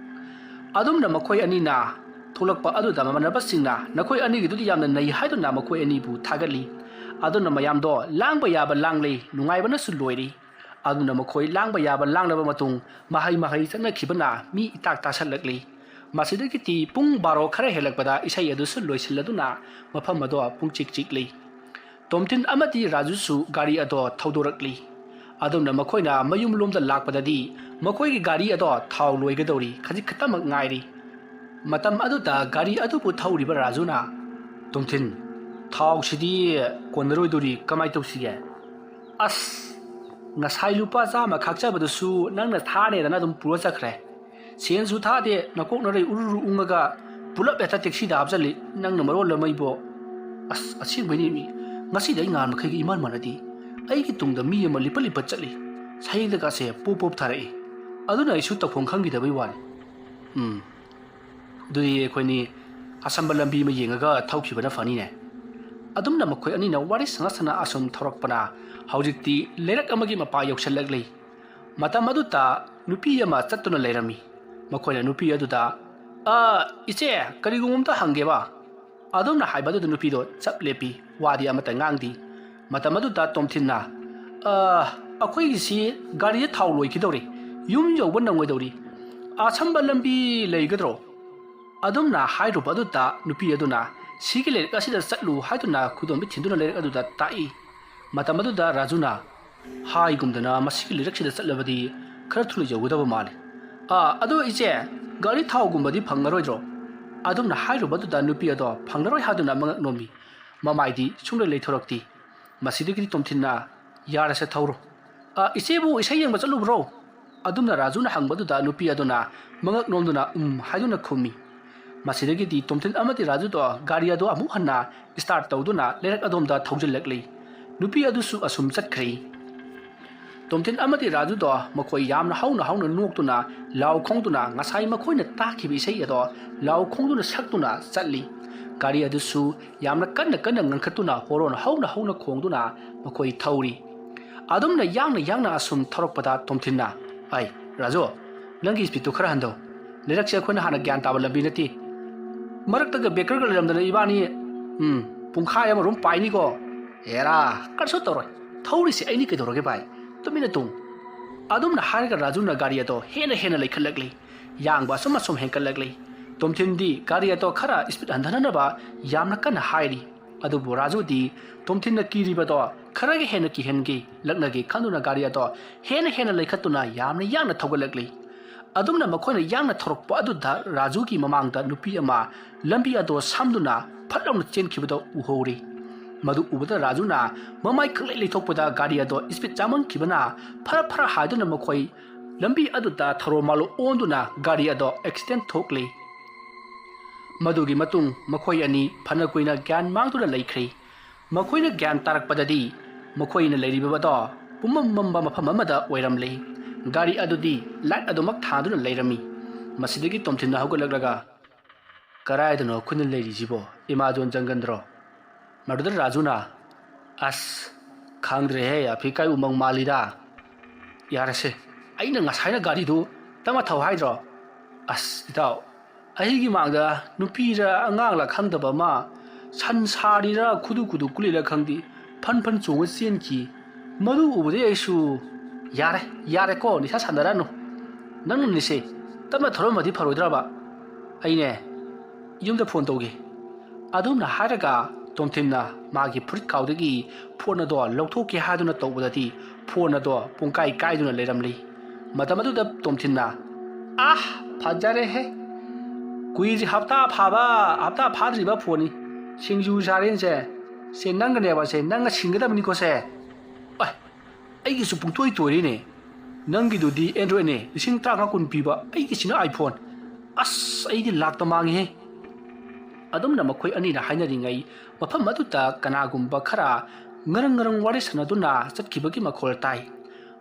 ꯑꯗꯨꯝꯅ ꯃꯈꯣꯏ ꯑꯅꯤꯅ ꯊꯣꯛꯂꯛꯄ ꯑꯗꯨꯗ ꯃꯃꯥꯟꯅꯕꯁꯤꯡꯅ ꯅꯈꯣꯏ ꯑꯅꯤꯒꯤꯗꯨꯗꯤ ꯌꯥꯝꯅ ꯅꯩ ꯍꯥꯏꯗꯨꯅ ꯃꯈꯣꯏ ꯑꯅꯤꯕꯨ ꯊꯥꯒꯠꯂꯤ꯫ ꯑꯗꯨꯅ ꯃꯌꯥꯝꯗꯣ ꯂꯥꯡꯕ ꯌꯥꯕ ꯂꯥꯡꯂꯦ, ꯅꯨꯡꯉꯥꯏꯕꯅꯁꯨ ꯂꯣꯏꯔꯤ꯫ ꯑꯗꯨꯅ ꯃꯈꯣꯏ ꯂꯥꯡꯕ ꯌꯥꯕ ꯂꯥꯡꯂꯕ ꯃꯇꯨꯡ ꯃꯍꯩ ꯃꯍꯩ ꯆꯠꯅꯈꯤꯕꯅ ꯃꯤ ꯏꯇꯥꯛ ꯇꯥꯁꯜꯂꯛꯂꯤ꯫ ꯃꯁꯤꯗꯒꯤꯗꯤ ꯄꯨꯡ ꯕꯥꯔꯣ ꯈꯔ ꯍꯦꯜꯂꯛꯄꯗ ꯏꯁꯩ ꯑꯗꯨꯁꯨ ꯂꯣꯏꯁꯤꯜꯂꯗꯨꯅ ꯃꯐꯝ ꯑꯗꯣ ꯄꯨꯡꯆꯤꯛ ꯆꯤꯛꯂꯤ꯫ ꯇꯣꯝꯊꯤꯟ ꯑꯃꯗꯤ ꯔꯥꯖꯨꯁꯨ ꯒꯥꯔꯤ ꯑꯗꯣ ꯊꯧꯗꯣꯔꯛꯂꯤ꯫ ꯑꯗꯨꯝꯅ ꯃꯈꯣꯏꯅ ꯃꯌꯨꯝꯂꯣꯝꯗ ꯂꯥꯛꯄꯗꯗꯤ ꯃꯈꯣꯏꯒꯤ ꯒꯥꯔꯤ ꯑꯗꯣ ꯊꯥꯎ ꯂꯣꯏꯒꯗꯧꯔꯤ ꯈꯖꯤꯛ ꯈꯛꯇꯃꯛ ꯉꯥꯏꯔꯤ꯫ ꯃꯇꯝ ꯑꯗꯨꯗ ꯒꯥꯔꯤ ꯑꯗꯨꯕꯨ ꯊꯧꯔꯤꯕ ꯔꯥꯖꯨꯅ, "ꯇꯣꯝꯊꯤꯟ, ꯊꯥꯎꯁꯤꯗꯤ ꯀꯣꯟꯅꯔꯣꯏꯗꯧꯔꯤ, ꯀꯃꯥꯏ ꯇꯧꯁꯤꯒꯦ?" "ꯑꯁ, ꯉꯁꯥꯏ ꯂꯨꯄꯥ ꯆꯥꯝꯃ ꯈꯥꯛꯆꯕꯗꯨꯁꯨ ꯅꯪꯅ ꯊꯥꯅꯦꯗꯅ ꯑꯗꯨꯝ ꯄꯨꯔ ꯆꯠꯈ꯭ꯔꯦ꯫ ꯁꯦꯟꯁꯨ ꯊꯥꯗꯦ, ꯅꯀꯣꯛ ꯅꯔꯩ ꯎꯔꯨ ꯎꯔꯨ ꯎꯪꯉꯒ ꯄꯨꯂꯞ ꯍꯦꯛꯇ ꯇꯦꯛꯁꯤꯗ ꯍꯥꯞꯆꯜꯂꯤ, ꯅꯪꯅ ꯃꯔꯣꯜ ꯑꯃ ꯏꯕꯣ꯫ ꯑꯁ, ꯑꯁꯦꯡꯕꯩꯅꯦ ꯃꯤ, ꯉꯁꯤꯗꯤ ꯑꯩ ꯉꯍꯥꯟ ꯃꯈꯩꯒ ꯏꯃꯥꯟ ꯃꯥꯟꯅꯗꯦ꯫ ꯑꯩꯒꯤ ꯇꯨꯡꯗ ꯃꯤ ꯑꯃ ꯂꯤꯄꯠ ꯂꯤꯄꯠ ꯆꯠꯂꯤ, ꯁꯌꯦꯡꯗꯒꯁꯦ ꯄꯣꯞ ꯄꯣꯞ ꯊꯥꯔꯛꯏ꯫ ꯑꯗꯨꯅ ꯑꯩꯁꯨ ꯇꯧꯐꯝ ꯈꯪꯈꯤꯗꯕꯩ ꯋꯥꯅꯤ꯫ ꯎꯝ, ꯑꯗꯨꯗꯤ ꯑꯩꯈꯣꯏꯅꯤ ꯑꯁꯝꯕ ꯂꯝꯕꯤ ꯑꯃ ꯌꯦꯡꯉꯒ ꯊꯧꯈꯤꯕꯅ ꯐꯅꯤꯅꯦ꯫" ꯑꯗꯨꯝꯅ ꯃꯈꯣꯏ ꯑꯅꯤꯅ ꯋꯥꯔꯤ ꯁꯥꯟꯅ ꯁꯥꯟꯅ ꯑꯁꯨꯝ ꯊꯧꯔꯛꯄꯅ ꯍꯧꯖꯤꯛꯇꯤ ꯂꯩꯔꯛ ꯑꯃꯒꯤ ꯃꯄꯥ ꯌꯧꯁꯤꯜꯂꯛꯂꯤ꯫ ꯃꯇꯝ ꯑꯗꯨꯗ ꯅꯨꯄꯤ ꯑꯃ ꯆꯠꯇꯨꯅ ꯂꯩꯔꯝꯃꯤ꯫ ꯃꯈꯣꯏꯅ ꯅꯨꯄꯤ ꯑꯗꯨꯗ, "ꯑ, ꯏꯆꯦ, ꯀꯔꯤꯒꯨꯝꯕ ꯑꯝꯇ ꯍꯪꯒꯦꯕ?" ꯑꯗꯨꯝꯅ ꯍꯥꯏꯕ ꯑꯗꯨꯗ ꯅꯨꯄꯤꯗꯣ ꯆꯞ ꯂꯦꯞꯄꯤ, ꯋꯥꯗꯤ ꯑꯃꯠꯇ ꯉꯥꯡꯗꯦ꯫ ꯃꯇꯝ ꯑꯗꯨꯗ ꯇꯣꯝꯊꯤꯟꯅ, "ꯑ, ꯑꯩꯈꯣꯏꯒꯤꯁꯤ ꯒꯥꯔꯤꯗ ꯊꯥꯎ ꯂꯣꯏꯈꯤꯗꯧꯔꯦ, ꯌꯨꯝ ꯌꯧꯕ ꯅꯪꯉꯣꯏꯗꯧꯔꯤ, ꯑꯁꯝꯕ ꯂꯝꯕꯤ ꯂꯩꯒꯗ꯭ꯔꯣ?" ꯑꯗꯨꯝꯅ ꯍꯥꯏꯔꯨꯕ ꯑꯗꯨꯗ ꯅꯨꯄꯤ ꯑꯗꯨꯅ, "ꯁꯤꯒꯤ ꯂꯩꯔꯛ ꯑꯁꯤꯗ ꯆꯠꯂꯨ" ꯍꯥꯏꯗꯨꯅ ꯈꯨꯗꯣꯝꯕꯤ ꯊꯤꯟꯗꯨꯅ ꯂꯩꯔꯛ ꯑꯗꯨꯗ ꯇꯥꯛꯏ꯫ ꯃꯇꯝ ꯑꯗꯨꯗ ꯔꯥꯖꯨꯅ, "ꯍꯥꯏꯒꯨꯝꯗꯅ ꯃꯁꯤꯒꯤ ꯂꯩꯔꯛꯁꯤꯗ ꯆꯠꯂꯕꯗꯤ ꯈꯔ ꯊꯨꯅ ꯌꯧꯒꯗꯕ ꯃꯥꯜꯂꯤ꯫ ꯑꯥ, ꯑꯗꯣ ꯏꯆꯦ, ꯒꯥꯔꯤ ꯊꯥꯎꯒꯨꯝꯕꯗꯤ ꯐꯪꯉꯔꯣꯏꯗ꯭ꯔꯣ?" ꯑꯗꯨꯝꯅ ꯍꯥꯏꯔꯨꯕ ꯑꯗꯨꯗ ꯅꯨꯄꯤ ꯑꯗꯣ ꯐꯪꯂꯔꯣꯏ ꯍꯥꯏꯗꯨꯅ ꯃꯉꯛ ꯅꯣꯝꯃꯤ꯫ ꯃꯃꯥꯏꯗꯤ ꯁꯨꯡꯂꯩ ꯂꯩꯊꯣꯔꯛꯇꯦ꯫ ꯃꯁꯤꯗꯒꯤꯗꯤ ꯇꯣꯝꯊꯤꯟꯅ, "ꯌꯥꯔꯦꯁꯦ, ꯊꯧꯔꯣ꯫ ꯑ, ꯏꯆꯦꯕꯨ ꯏꯁꯩ ꯌꯦꯡꯕ ꯆꯠꯂꯨꯕ꯭ꯔꯣ?" ꯑꯗꯨꯝꯅ ꯔꯥꯖꯨꯅ ꯍꯪꯕꯗꯨꯗ ꯅꯨꯄꯤ ꯑꯗꯨꯅ ꯃꯉꯛ ꯅꯣꯝꯗꯨꯅ "ꯎꯝ" ꯍꯥꯏꯗꯨꯅ ꯈꯨꯝꯃꯤ꯫ ꯃꯁꯤꯗꯒꯤꯗꯤ ꯇꯣꯝꯊꯤꯟ ꯑꯃꯗꯤ ꯔꯥꯖꯨꯗꯣ ꯒꯥꯔꯤ ꯑꯗꯨ ꯑꯃꯨꯛ ꯍꯟꯅ start ꯇꯧꯗꯨꯅ ꯂꯩꯔꯛ ꯑꯗꯣꯝꯗ ꯊꯧꯖꯤꯜꯂꯛꯂꯤ꯫ ꯅꯨꯄꯤ ꯑꯗꯨꯁꯨ ꯑꯁꯨꯝ ꯆꯠꯈ꯭ꯔꯦ꯫ ꯇꯣꯝꯊꯤꯟ ꯑꯃꯗꯤ ꯔꯥꯖꯨꯗꯣ ꯃꯈꯣꯏ ꯌꯥꯝꯅ ꯍꯧꯅ ꯍꯧꯅ ꯅꯣꯛꯇꯨꯅ, ꯂꯥꯎ ꯈꯣꯡꯗꯨꯅ, ꯉꯁꯥꯏ ꯃꯈꯣꯏꯅ ꯇꯥꯈꯤꯕ ꯏꯁꯩ ꯑꯗꯣ ꯂꯥꯎ ꯈꯣꯡꯗꯨꯅ ꯁꯛꯇꯨꯅ ꯆꯠꯂꯤ꯫ ꯒꯥꯔꯤ ꯑꯗꯨꯁꯨ ꯌꯥꯝꯅ ꯀꯟꯅ ꯀꯟꯅ ꯉꯪꯈꯠꯇꯨꯅ, ꯍꯣꯔꯣꯟ ꯍꯧꯅ ꯍꯧꯅ ꯈꯣꯡꯗꯨꯅ ꯃꯈꯣꯏ ꯊꯧꯔꯤ꯫ ꯑꯗꯨꯝꯅ ꯌꯥꯡꯅ ꯌꯥꯡꯅ ꯑꯁꯨꯝ ꯊꯧꯔꯛꯄꯗ ꯇꯣꯝꯊꯤꯟꯅ, "ꯑꯩ, ꯔꯥꯖꯨ, ꯅꯪꯒꯤ ꯁ꯭ꯄꯤꯗꯇꯨ ꯈꯔ ꯍꯟꯊꯧ꯫ ꯂꯩꯔꯛꯁꯦ ꯑꯩꯈꯣꯏꯅ ꯍꯥꯟꯅ ꯒ꯭ꯌꯥꯟ ꯇꯥꯕ ꯂꯝꯕꯤ ꯅꯠꯇꯦ꯫ ꯃꯔꯛꯇꯒ ꯕ꯭ꯔꯦꯀꯔꯒ ꯂꯩꯔꯝꯗꯅ ꯏꯕꯥꯅꯤ, ꯎꯝ, ꯄꯨꯡꯈꯥꯏ ꯑꯃꯔꯣꯝ ꯄꯥꯏꯅꯤꯀꯣ?" "ꯑꯦꯔꯥ, ꯀꯔꯤꯁꯨ ꯇꯧꯔꯣꯏ꯫ ꯊꯧꯔꯤꯁꯦ ꯑꯩꯅꯤ ꯀꯩꯗꯧꯔꯒꯦ ꯚꯥꯏ? ꯇꯨꯃꯤꯟꯅ ꯇꯣꯡ꯫" ꯑꯗꯨꯝꯅ ꯍꯥꯏꯔꯒ ꯔꯥꯖꯨꯅ ꯒꯥꯔꯤ ꯑꯗꯣ ꯍꯦꯟꯅ ꯍꯦꯟꯅ ꯂꯩꯈꯠꯂꯛꯂꯤ꯫ ꯌꯥꯡꯕ ꯑꯁꯨꯝ ꯑꯁꯨꯝ ꯍꯦꯟꯒꯠꯂꯛꯂꯤ꯫ ꯇꯣꯝꯊꯤꯟꯗꯤ ꯒꯥꯔꯤ ꯑꯗꯣ ꯈꯔ ꯁ꯭ꯄꯤꯗ ꯍꯟꯊꯅꯅꯕ ꯌꯥꯝꯅ ꯀꯟꯅ ꯍꯥꯏꯔꯤ꯫ ꯑꯗꯨꯕꯨ ꯔꯥꯖꯨꯗꯤ ꯇꯣꯝꯊꯤꯟꯅ ꯀꯤꯔꯤꯕꯗꯣ ꯈꯔꯒ ꯍꯦꯟꯅ ꯀꯤꯍꯟꯒꯦ, ꯂꯛꯅꯒꯦ ꯈꯟꯗꯨꯅ ꯒꯥꯔꯤ ꯑꯗꯣ ꯍꯦꯟꯅ ꯍꯦꯟꯅ ꯂꯩꯈꯠꯇꯨꯅ ꯌꯥꯝꯅ ꯌꯥꯡꯅ ꯊꯧꯒꯠꯂꯛꯂꯤ꯫ ꯑꯗꯨꯝꯅ ꯃꯈꯣꯏꯅ ꯌꯥꯡꯅ ꯊꯧꯔꯛꯄ ꯑꯗꯨꯗ ꯔꯥꯖꯨꯒꯤ ꯃꯃꯥꯡꯗ ꯅꯨꯄꯤ ꯑꯃ ꯂꯝꯕꯤ ꯑꯗꯣ ꯁꯝꯗꯨꯅ ꯐꯠ ꯂꯥꯎꯅ ꯆꯦꯟꯈꯤꯕꯗꯣ ꯎꯍꯧꯔꯤ꯫ ꯃꯗꯨ ꯎꯕꯗ ꯔꯥꯖꯨꯅ ꯃꯃꯥꯏ ꯈꯪꯂꯩ ꯂꯩꯊꯣꯛꯄꯗ ꯒꯥꯔꯤ ꯑꯗꯣ ꯁ꯭ꯄꯤꯗ ꯌꯥꯡꯃꯟꯈꯤꯕꯅ ꯐꯔ ꯐꯔ ꯍꯥꯏꯗꯨꯅ ꯃꯈꯣꯏ ꯂꯝꯕꯤ ꯑꯗꯨꯗ ꯊꯔꯣ ꯃꯥꯂꯣ ꯑꯣꯟꯗꯨꯅ ꯒꯥꯔꯤ ꯑꯗꯣ ꯑꯦꯛꯁꯤꯗꯦꯟ ꯊꯣꯛꯂꯤ꯫ ꯃꯗꯨꯒꯤ ꯃꯇꯨꯡ ꯃꯈꯣꯏ ꯑꯅꯤ ꯐꯅ ꯀꯨꯏꯅ ꯒ꯭ꯌꯥꯟ ꯃꯥꯡꯗꯨꯅ ꯂꯩꯈ꯭ꯔꯤ꯫ ꯃꯈꯣꯏꯅ ꯒ꯭ꯌꯥꯟ ꯇꯥꯔꯛꯄꯗꯗꯤ ꯃꯈꯣꯏꯅ ꯂꯩꯔꯤꯕꯗꯣ ꯄꯨꯝꯃꯝ ꯃꯝꯕ ꯃꯐꯝ ꯑꯃꯗ ꯑꯣꯏꯔꯝꯂꯦ꯫ ꯒꯥꯔꯤ ꯑꯗꯨꯗꯤ ꯂꯥꯏꯠ ꯑꯗꯨꯃꯛ ꯊꯥꯟꯗꯨꯅ ꯂꯩꯔꯝꯃꯤ꯫ ꯃꯁꯤꯗꯒꯤ ꯇꯣꯝꯊꯤꯟꯅ ꯍꯧꯒꯠꯂꯛꯂꯒ, "ꯀꯗꯥꯏꯗꯅꯣ ꯑꯩꯈꯣꯏꯅ ꯂꯩꯔꯤꯁꯤꯕꯣ? ꯑꯦꯃꯥꯖꯣꯟ ꯖꯪꯒꯜꯗꯔꯣ?" ꯃꯗꯨꯗ ꯔꯥꯖꯨꯅ, "ꯑꯁ, ꯈꯪꯗ꯭ꯔꯦꯍꯦ, ꯑꯐ꯭ꯔꯤꯀꯥꯒꯤ ꯎꯃꯪ ꯃꯥꯜꯂꯤꯗ꯫ ꯌꯥꯔꯦꯁꯦ, ꯑꯩꯅ ꯉꯁꯥꯏꯅ ꯒꯥꯔꯤꯗꯨ ꯇꯞꯅ ꯊꯧ ꯍꯥꯏꯗ꯭ꯔꯣ? ꯑꯁ, ꯏꯇꯥꯎ, ꯑꯩꯒꯤ ꯃꯥꯡꯗ ꯅꯨꯄꯤꯔ ꯑꯉꯥꯡꯂ ꯈꯪꯗꯕ ꯑꯃ ꯁꯟ ꯁꯥꯔꯤꯔ ꯈꯨꯗꯨ ꯈꯨꯗꯨ ꯀꯨꯜꯂꯤꯔ ꯈꯪꯗꯦ, ꯐꯟ ꯐꯟ ꯆꯣꯡꯉ ꯆꯦꯟꯈꯤ꯫ ꯃꯗꯨ ꯎꯕꯗꯩ ꯑꯩꯁꯨ, ꯌꯥꯔꯦ, ꯌꯥꯔꯦꯀꯣ, ꯅꯤꯁꯥ ꯁꯥꯟꯅꯔꯅꯨ꯫ ꯅꯪꯅꯅꯤꯁꯦ, ꯇꯞꯅ ꯊꯧꯔꯝꯃꯗꯤ ꯐꯔꯣꯏꯗ꯭ꯔꯕ? ꯑꯩꯅꯦ, ꯌꯨꯝꯗ ꯐꯣꯟ ꯇꯧꯒꯦ꯫" ꯑꯗꯨꯝꯅ ꯍꯥꯏꯔꯒ ꯇꯣꯝꯊꯤꯟꯅ ꯃꯥꯒꯤ ꯐꯨꯔꯤꯠ ꯈꯥꯎꯗꯒꯤ ꯐꯣꯟ ꯑꯗꯣ ꯂꯧꯊꯣꯛꯀꯦ ꯍꯥꯏꯗꯨꯅ ꯇꯧꯕꯗꯗꯤ ꯐꯣꯟ ꯑꯗꯣ ꯄꯨꯡꯀꯥꯏ ꯀꯥꯏꯗꯨꯅ ꯂꯩꯔꯝꯂꯤ꯫ ꯃꯇꯝ ꯑꯗꯨꯗ ꯇꯣꯝꯊꯤꯟꯅ, "ꯑꯥ, ꯐꯖꯔꯦꯍꯦ꯫ ꯀꯨꯏꯗ꯭ꯔꯤ, ꯍꯞꯇꯥ ꯐꯥꯕ, ꯍꯞꯇꯥ ꯐꯥꯗ꯭ꯔꯤꯕ ꯐꯣꯟꯅꯤ꯫ ꯁꯤꯡꯖꯨ ꯆꯥꯔꯦꯅꯦ ꯁꯦ꯫ ꯁꯦ ꯅꯪꯒꯅꯦꯕ ꯁꯦ, ꯅꯪꯒ ꯁꯤꯟꯒꯗꯕꯅꯤꯀꯣ ꯁꯦ꯫ ꯑꯦ, ꯑꯩꯒꯤꯁꯨ ꯄꯨꯡꯇꯣꯏ ꯇꯣꯏꯔꯦꯅꯦ꯫ ꯅꯪꯒꯤꯗꯨꯗꯤ Androidꯅꯦ, ꯂꯤꯁꯤꯡ ꯇꯔꯥꯃꯉꯥ ꯀꯨꯟ ꯄꯤꯕ, ꯑꯩꯒꯤꯁꯤꯅ iPhone꯫ ꯑꯁ, ꯑꯩꯗꯤ ꯂꯥꯛꯇ ꯃꯥꯡꯉꯤꯍꯦ꯫" ꯑꯗꯨꯝꯅ ꯃꯈꯣꯏ ꯑꯅꯤꯅ ꯍꯥꯏꯅꯔꯤꯉꯩ ꯃꯐꯝ ꯑꯗꯨꯗ ꯀꯅꯥꯒꯨꯝꯕ ꯈꯔ ꯉꯔꯪ ꯉꯔꯪ ꯋꯥꯔꯤ ꯁꯥꯟꯅꯗꯨꯅ ꯆꯠꯈꯤꯕꯒꯤ ꯃꯈꯣꯜ ꯇꯥꯏ꯫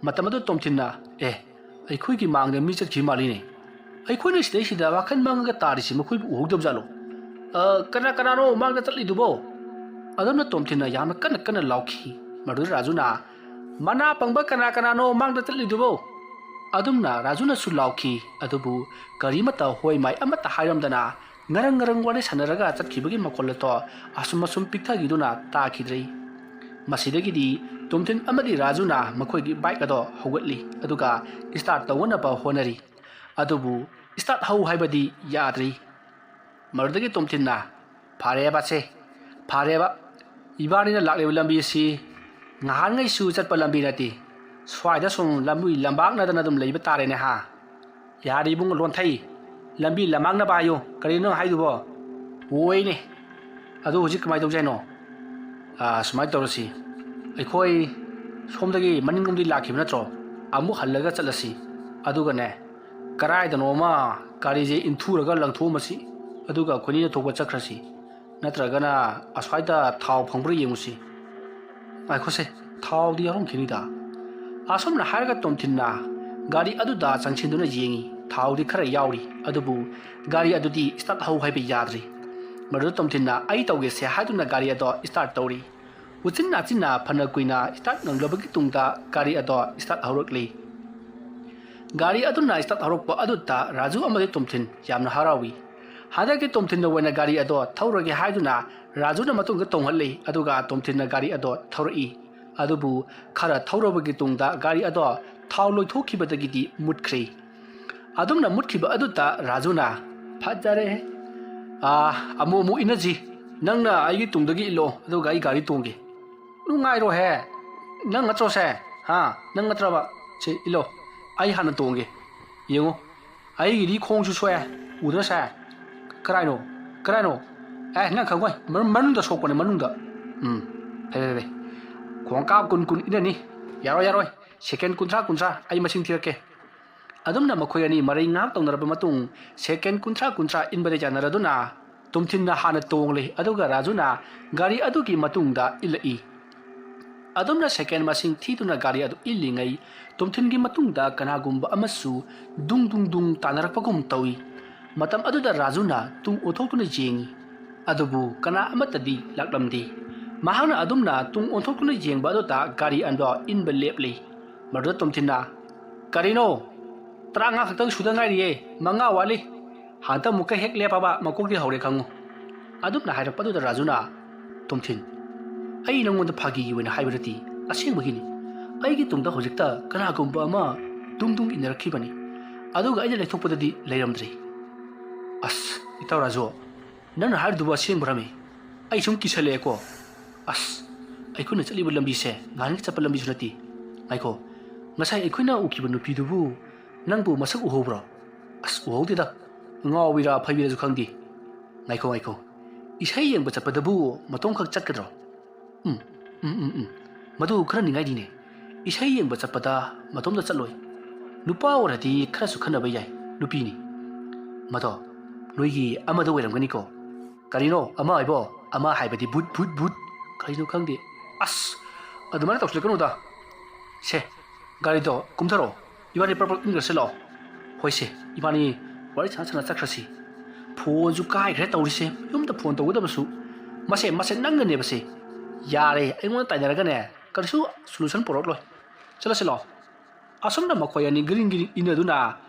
ꯃꯇꯝ ꯑꯗꯨ ꯇꯣꯝꯊꯤꯟꯅ, "ꯑꯦ, ꯑꯩꯈꯣꯏꯒꯤ ꯃꯥꯡꯗ ꯃꯤ ꯆꯠꯈꯤꯕ ꯃꯥꯜꯂꯤꯅꯦ꯫ ꯑꯩꯈꯣꯏꯅ ꯁꯤꯗꯩꯁꯤꯗ ꯋꯥꯈꯜ ꯃꯥꯡꯉꯒ ꯇꯥꯔꯤꯁꯤ ꯃꯈꯣꯏꯕꯨ ꯎꯍꯧꯗꯕ ꯖꯥꯠꯂꯣ? ꯑ, ꯀꯅꯥ ꯀꯅꯥꯅꯣ ꯃꯥꯡꯗ ꯆꯠꯂꯤꯗꯨꯕꯣ?" ꯑꯗꯨꯝꯅ ꯇꯣꯝꯊꯤꯟꯅ ꯌꯥꯝꯅ ꯀꯟꯅ ꯀꯟꯅ ꯂꯥꯎꯈꯤ꯫ ꯃꯗꯨꯗ ꯔꯥꯖꯨꯅ, "ꯃꯅꯥ ꯄꯪꯕ ꯀꯅꯥ ꯀꯅꯥꯅꯣ ꯃꯥꯡꯗ ꯆꯠꯂꯤꯗꯨꯕꯣ?" ꯑꯗꯨꯝꯅ ꯔꯥꯖꯨꯅꯁꯨ ꯂꯥꯎꯈꯤ꯫ ꯑꯗꯨꯕꯨ ꯒꯥꯔꯤ ꯑꯃꯠꯇ ꯍꯣꯏ ꯃꯥꯏ ꯑꯃꯠꯇ ꯍꯥꯏꯔꯝꯗꯅ ꯉꯔꯪ ꯉꯔꯪ ꯋꯥꯔꯤ ꯁꯥꯟꯅꯔꯒ ꯆꯠꯈꯤꯕꯒꯤ ꯃꯈꯣꯜ ꯑꯗꯣ ꯑꯁꯨꯝ ꯑꯁꯨꯝ ꯄꯤꯛꯊꯈꯤꯗꯨꯅ ꯇꯥꯈꯤꯗ꯭ꯔꯦ꯫ ꯃꯁꯤꯗꯒꯤꯗꯤ ꯇꯣꯝꯊꯤꯟ ꯑꯃꯗꯤ ꯔꯥꯖꯨꯅ ꯃꯈꯣꯏꯒꯤ ꯕꯥꯏꯛ ꯑꯗꯣ ꯍꯧꯒꯠꯂꯤ, ꯑꯗꯨꯒ ꯁ꯭ꯇꯥꯔꯠ ꯇꯧꯅꯅꯕ ꯍꯣꯠꯅꯔꯤ꯫ ꯑꯗꯨꯕꯨ ꯁ꯭ꯇꯥꯔꯠ ꯍꯧ ꯍꯥꯏꯕꯗꯤ ꯌꯥꯗ꯭ꯔꯤ꯫ ꯃꯗꯨꯗꯒꯤ ꯇꯣꯝꯊꯤꯟꯅ, "ꯐꯔꯦꯕ ꯁꯦ, ꯐꯔꯦꯕ꯫ ꯏꯕꯥꯅꯤꯅ ꯂꯥꯛꯂꯤꯕ ꯂꯝꯕꯤ ꯑꯁꯤ ꯉꯍꯥꯟꯉꯩꯁꯨ ꯆꯠꯄ ꯂꯝꯕꯤ ꯅꯠꯇꯦ꯫ ꯁ꯭ꯋꯥꯏꯗ ꯁꯨꯝ ꯂꯝꯕꯤ ꯂꯝꯕꯥꯛꯅꯗꯅ ꯑꯗꯨꯝ ꯂꯩꯕ ꯇꯥꯔꯦꯅꯦ ꯍꯥ? ꯌꯥꯔꯦ ꯏꯕꯨꯡꯉꯣ, ꯂꯣꯟꯊꯩ꯫ ꯂꯝꯕꯤ ꯂꯝꯃꯥꯡꯅꯕ ꯍꯥꯏꯌꯨ꯫ ꯀꯔꯤꯅꯣ ꯅꯪ ꯍꯥꯏꯗꯨꯕꯣ?" "ꯍꯣꯏꯅꯦ꯫ ꯑꯗꯨ ꯍꯧꯖꯤꯛ ꯀꯃꯥꯏꯅ ꯇꯧꯁꯦ ꯍꯥꯏꯅꯣ?" "ꯑꯥ, ꯁꯨꯃꯥꯏꯅ ꯇꯧꯔꯁꯤ꯫ ꯑꯩꯈꯣꯏ ꯁꯣꯝꯗꯒꯤ ꯃꯅꯤꯡꯂꯣꯝꯗꯒꯤ ꯂꯥꯛꯈꯤꯕ ꯅꯠꯇ꯭ꯔꯣ? ꯑꯃꯨꯛ ꯍꯜꯂꯒ ꯆꯠꯂꯁꯤ꯫ ꯑꯗꯨꯒꯅꯦ, ꯀꯗꯥꯏꯗꯅꯣꯃ ꯒꯥꯔꯤꯁꯦ ꯏꯟꯊꯨꯔꯒ ꯂꯪꯊꯣꯛꯑꯝꯃꯁꯤ꯫ ꯑꯗꯨꯒ ꯑꯩꯈꯣꯏꯅꯤꯅ ꯊꯣꯛꯄ ꯆꯠꯈ꯭ꯔꯁꯤ꯫ ꯅꯠꯇ꯭ꯔꯒꯅ ꯑꯁ꯭ꯋꯥꯏꯗ ꯊꯥꯎ ꯐꯪꯕ꯭ꯔꯥ ꯌꯦꯡꯉꯨꯁꯤ꯫ ꯉꯥꯏꯈꯣꯁꯦ, ꯊꯥꯎꯗꯤ ꯌꯥꯎꯔꯝꯈꯤꯅꯤꯗ꯫" ꯑꯁꯨꯝꯅ ꯍꯥꯏꯔꯒ ꯇꯣꯝꯊꯤꯟꯅ ꯒꯥꯔꯤ ꯑꯗꯨꯗ ꯆꯪꯁꯤꯟꯗꯨꯅ ꯌꯦꯡꯉꯤ꯫ ꯊꯥꯎꯗꯤ ꯈꯔ ꯌꯥꯎꯔꯤ, ꯑꯗꯨꯕꯨ ꯒꯥꯔꯤ ꯑꯗꯨꯗꯤ ꯁ꯭ꯇꯥꯔꯠ ꯍꯧ ꯍꯥꯏꯕ ꯌꯥꯗ꯭ꯔꯤ꯫ ꯃꯗꯨꯗ ꯇꯣꯝꯊꯤꯟꯅ "ꯑꯩ ꯇꯧꯒꯦꯁꯦ" ꯍꯥꯏꯗꯨꯅ ꯒꯥꯔꯤ ꯑꯗꯣ ꯁ꯭ꯇꯥꯔꯠ ꯇꯧꯔꯤ꯫ ꯎꯆꯤꯟ ꯅꯥꯆꯤꯟꯅ ꯐꯅ ꯀꯨꯏꯅ ꯁ꯭ꯇꯥꯔꯠ ꯉꯝꯂꯕꯒꯤ ꯇꯨꯡꯗ ꯒꯥꯔꯤ ꯑꯗꯣ ꯁ꯭ꯇꯥꯔꯠ ꯍꯧꯔꯛꯂꯤ꯫ ꯒꯥꯔꯤ ꯑꯗꯨꯅ ꯁ꯭ꯇꯥꯔꯠ ꯍꯧꯔꯛꯄ ꯑꯗꯨꯗ ꯔꯥꯖꯨ ꯑꯃꯗꯤ ꯇꯣꯝꯊꯤꯟ ꯌꯥꯝꯅ ꯍꯔꯥꯎꯏ꯫ ꯍꯟꯗꯛꯇꯤ ꯇꯣꯝꯊꯤꯟꯅ ꯑꯣꯏꯅ ꯒꯥꯔꯤ ꯑꯗꯣ ꯊꯧꯔꯒꯦ ꯍꯥꯏꯗꯨꯅ ꯔꯥꯖꯨꯅ ꯃꯇꯨꯡꯗ ꯇꯣꯡꯍꯜꯂꯤ, ꯑꯗꯨꯒ ꯇꯣꯝꯊꯤꯟꯅ ꯒꯥꯔꯤ ꯑꯗꯣ ꯊꯧꯔꯛꯏ꯫ ꯑꯗꯨꯕꯨ ꯈꯔ ꯊꯧꯔꯕꯒꯤ ꯇꯨꯡꯗ ꯒꯥꯔꯤ ꯑꯗꯣ ꯊꯥꯎ ꯂꯣꯏꯊꯣꯛꯈꯤꯕꯗꯒꯤꯗꯤ ꯃꯨꯠꯈ꯭ꯔꯦ꯫ ꯑꯗꯨꯝꯅ ꯃꯨꯠꯈꯤꯕ ꯑꯗꯨꯗ ꯔꯥꯖꯨꯅ, "ꯐꯖꯔꯦꯍꯦ꯫ ꯑꯥ, ꯑꯃꯨꯛ ꯑꯃꯨꯛ ꯏꯟꯅꯁꯤ꯫ ꯅꯪꯅ ꯑꯩꯒꯤ ꯇꯨꯡꯗꯒꯤ ꯏꯜꯂꯣ, ꯑꯗꯨꯒ ꯑꯩ ꯒꯥꯔꯤ ꯇꯣꯡꯒꯦ꯫" "ꯅꯨꯡꯉꯥꯏꯔꯣꯍꯦ꯫ ꯅꯪ ꯅꯠꯇ꯭ꯔꯣꯁꯦ? ꯍꯥ? ꯅꯪ ꯅꯠꯇ꯭ꯔꯕ? ꯁꯦ, ꯏꯜꯂꯣ꯫ ꯑꯩ ꯍꯥꯟꯅ ꯇꯣꯡꯒꯦ꯫ ꯌꯦꯡꯉꯣ꯫ ꯑꯩꯒꯤꯗꯤ ꯈꯣꯡꯁꯨ ꯁꯣꯛꯑꯦ꯫ ꯎꯗ꯭ꯔꯁꯦ? ꯀꯔꯥꯏꯅꯣ? ꯀꯔꯥꯏꯅꯣ? ꯑꯦ, ꯅꯪ ꯈꯪꯉꯣꯏ꯫ ꯃꯅꯨꯡ-, ꯃꯅꯨꯡꯗ ꯁꯣꯛꯄꯅꯦ, ꯃꯅꯨꯡꯗ꯫" "ꯎꯝ, ꯐꯩ, ꯐꯩ, ꯐꯩ꯫ ꯈꯣꯡꯀꯥꯞ ꯀꯨꯟ, ꯀꯨꯟ ꯏꯟꯅꯅꯤ꯫ ꯌꯥꯔꯣꯏ, ꯌꯥꯔꯣꯏ꯫ ꯁꯦꯀꯦꯟ ꯀꯨꯟꯊ꯭ꯔꯥ, ꯀꯨꯟꯊ꯭ꯔꯥ ꯑꯩ ꯃꯁꯤꯡ ꯊꯤꯔꯛꯀꯦ꯫" ꯑꯗꯨꯝꯅ ꯃꯈꯣꯏ ꯑꯅꯤ ꯃꯔꯩ ꯉꯥꯏꯍꯥꯛ ꯇꯧꯅꯔꯕ ꯃꯇꯨꯡ, ꯁꯦꯀꯦꯟ ꯀꯨꯟꯊ꯭ꯔꯥ, ꯀꯨꯟꯊ꯭ꯔꯥ ꯏꯟꯕꯗ ꯌꯥꯅꯔꯗꯨꯅ ꯇꯣꯝꯊꯤꯟꯅ ꯍꯥꯟꯅ ꯇꯣꯡꯂꯦ, ꯑꯗꯨꯒ ꯔꯥꯖꯨꯅ ꯒꯥꯔꯤ ꯑꯗꯨꯒꯤ ꯃꯇꯨꯡꯗ ꯏꯜꯂꯛꯏ꯫ ꯑꯗꯨꯝꯅ ꯁꯦꯀꯦꯟ ꯃꯁꯤꯡ ꯊꯤꯗꯨꯅ ꯒꯥꯔꯤ ꯑꯗꯨ ꯏꯜꯂꯤꯉꯩ, ꯇꯣꯝꯊꯤꯟꯒꯤ ꯃꯇꯨꯡꯗ ꯀꯅꯥꯒꯨꯝꯕ ꯑꯃꯁꯨ ꯗꯨꯡ ꯗꯨꯡ ꯗꯨꯡ ꯇꯥꯟꯅꯔꯛꯄꯒꯨꯝ ꯇꯧꯏ꯫ ꯃꯇꯝ ꯑꯗꯨꯗ ꯔꯥꯖꯨꯅ ꯇꯨꯡ ꯑꯣꯟꯊꯣꯛꯇꯨꯅ ꯌꯦꯡꯏ꯫ ꯑꯗꯨꯕꯨ ꯀꯅꯥ ꯑꯃꯠꯇꯗꯤ ꯂꯥꯛꯂꯝꯗꯦ꯫ ꯃꯍꯥꯛꯅ ꯑꯗꯨꯝꯅ ꯇꯨꯡ ꯑꯣꯟꯊꯣꯛꯇꯨꯅ ꯌꯦꯡꯕ ꯑꯗꯨꯗ ꯒꯥꯔꯤ ꯑꯗꯣ ꯏꯟꯕ ꯂꯦꯞꯂꯤ꯫ ꯃꯗꯨꯗ ꯇꯣꯝꯊꯤꯟꯅ, "ꯀꯔꯤꯅꯣ? ꯇꯔꯥꯃꯉꯥ ꯈꯛꯇꯪ ꯁꯨꯗ ꯉꯥꯏꯔꯤꯌꯦ, ꯃꯉꯥ ꯋꯥꯠꯂꯤ꯫ ꯍꯟꯗꯛ ꯑꯃꯨꯛꯀ ꯍꯦꯛ ꯂꯦꯞꯄꯕ ꯃꯀꯣꯛꯇꯤ ꯍꯧꯔꯦ ꯈꯪꯉꯨ"꯫ ꯑꯗꯨꯝꯅ ꯍꯥꯏꯔꯛꯄꯗꯨꯗ ꯔꯥꯖꯨꯅ, "ꯇꯣꯝꯊꯤꯟ, ꯑꯩ ꯅꯪꯉꯣꯟꯗ ꯐꯥꯒꯤꯒꯤ ꯑꯣꯏꯅ ꯍꯥꯏꯕ ꯅꯠꯇꯦ, ꯑꯁꯦꯡꯕꯒꯤꯅꯤ꯫ ꯑꯩꯒꯤ ꯇꯨꯡꯗ ꯍꯧꯖꯤꯛꯇ ꯀꯅꯥꯒꯨꯝꯕ ꯑꯃ ꯗꯨꯡ ꯗꯨꯡ ꯏꯟꯅꯔꯛꯈꯤꯕꯅꯤ꯫ ꯑꯗꯨꯒ ꯑꯩꯅ ꯂꯩꯊꯣꯛꯄꯗꯗꯤ ꯂꯩꯔꯝꯗ꯭ꯔꯦ"꯫ "ꯑꯁ, ꯏꯇꯥꯎ ꯔꯥꯖꯨ, ꯅꯪꯅ ꯍꯥꯏꯔꯤꯗꯨꯕꯨ ꯑꯁꯦꯡꯕꯔꯃꯤ? ꯑꯩ ꯁꯨꯝ ꯀꯤꯁꯜꯂꯛꯑꯦꯀꯣ꯫ ꯑꯁ, ꯑꯩꯈꯣꯏꯅ ꯆꯠꯂꯤꯕ ꯂꯝꯕꯤꯁꯦ ꯉꯥꯏꯍꯥꯛꯀꯤ ꯆꯠꯄ ꯂꯝꯕꯤꯁꯨ ꯅꯠꯇꯦ꯫ ꯉꯥꯏꯈꯣ, ꯉꯁꯥꯏ ꯑꯩꯈꯣꯏꯅ ꯎꯈꯤꯕ ꯅꯨꯄꯤꯗꯨꯕꯨ ꯅꯪꯕꯨ ꯃꯁꯛ ꯎꯍꯧꯕ꯭ꯔꯣ?" "ꯑꯁ, ꯎꯍꯧꯗꯦꯗ꯫ ꯉꯥꯎꯕꯤꯔꯥ ꯐꯩꯕꯤꯔꯥꯁꯨ ꯈꯪꯗꯦ꯫ ꯉꯥꯏꯈꯣ, ꯉꯥꯏꯈꯣ꯫ ꯏꯁꯩ ꯌꯦꯡꯕ ꯆꯠꯄꯗꯕꯨ ꯃꯇꯣꯝꯈꯛ ꯆꯠꯀꯗ꯭ꯔꯣ? ꯎꯝ, ꯎꯝ, ꯎꯝ, ꯎꯝ꯫ ꯃꯗꯨ ꯈꯔ ꯅꯤꯡꯉꯥꯏꯗꯤꯅꯦ꯫ ꯏꯁꯩ ꯌꯦꯡꯕ ꯆꯠꯄꯗ ꯃꯇꯣꯝꯗ ꯆꯠꯂꯣꯏ꯫ ꯅꯨꯄꯥ ꯑꯣꯏꯔꯗꯤ ꯈꯔꯁꯨ ꯈꯟꯅꯕ ꯌꯥꯏ꯫ ꯅꯨꯄꯤꯅꯤ꯫ ꯃꯗꯣ ꯅꯣꯏꯒꯤ ꯑꯃꯗ ꯑꯣꯏꯔꯝꯒꯅꯤꯀꯣ"꯫ "ꯀꯔꯤꯅꯣ ꯑꯃ ꯍꯥꯏꯕꯣ?" "ꯑꯃ ꯍꯥꯏꯕꯗꯤ ꯚꯨꯠ, ꯚꯨꯠ, ꯚꯨꯠ꯫ ꯀꯔꯤꯅꯣ ꯈꯪꯗꯦ"꯫ "ꯑꯁ, ꯑꯗꯨꯃꯥꯏꯅ ꯇꯧꯁꯤꯜꯂꯛꯀꯅꯨꯗ꯫ ꯁꯦ, ꯒꯥꯔꯤꯗꯣ ꯀꯨꯝꯊꯔꯛꯑꯣ꯫ ꯏꯕꯥꯅꯤ ꯄ꯭ꯔꯞ ꯄ꯭ꯔꯞ ꯏꯟꯈ꯭ꯔꯁꯤ ꯂꯥꯛꯑꯣ"꯫ "ꯍꯣꯏꯁꯦ, ꯏꯕꯥꯅꯤ ꯋꯥꯔꯤ ꯁꯥꯟꯅ ꯁꯥꯟꯅ ꯆꯠꯈ꯭ꯔꯁꯤ꯫ ꯐꯣꯟꯁꯨ ꯀꯥꯏꯈ꯭ꯔꯦ ꯇꯧꯔꯤꯁꯦ, ꯌꯨꯝꯗ ꯐꯣꯟ ꯇꯧꯒꯗꯕꯁꯨ꯫ ꯃꯁꯦ, ꯃꯁꯦ ꯅꯪꯒꯅꯦꯕꯁꯦ꯫ ꯌꯥꯔꯦ, ꯑꯩꯉꯣꯟꯗ ꯇꯥꯏꯅꯔꯒꯅꯦ ꯀꯔꯤꯁꯨ ꯁꯣꯂꯨꯁꯟ ꯄꯨꯔꯛꯂꯣꯏ꯫ ꯆꯠꯂꯁꯤ ꯂꯥꯛꯑꯣ"꯫ ꯑꯁꯨꯝꯅ ꯃꯈꯣꯏ ꯑꯅꯤ ꯒ꯭ꯔꯤꯡ ꯒ꯭ꯔꯤꯡ ꯏꯟꯅꯗꯨꯅ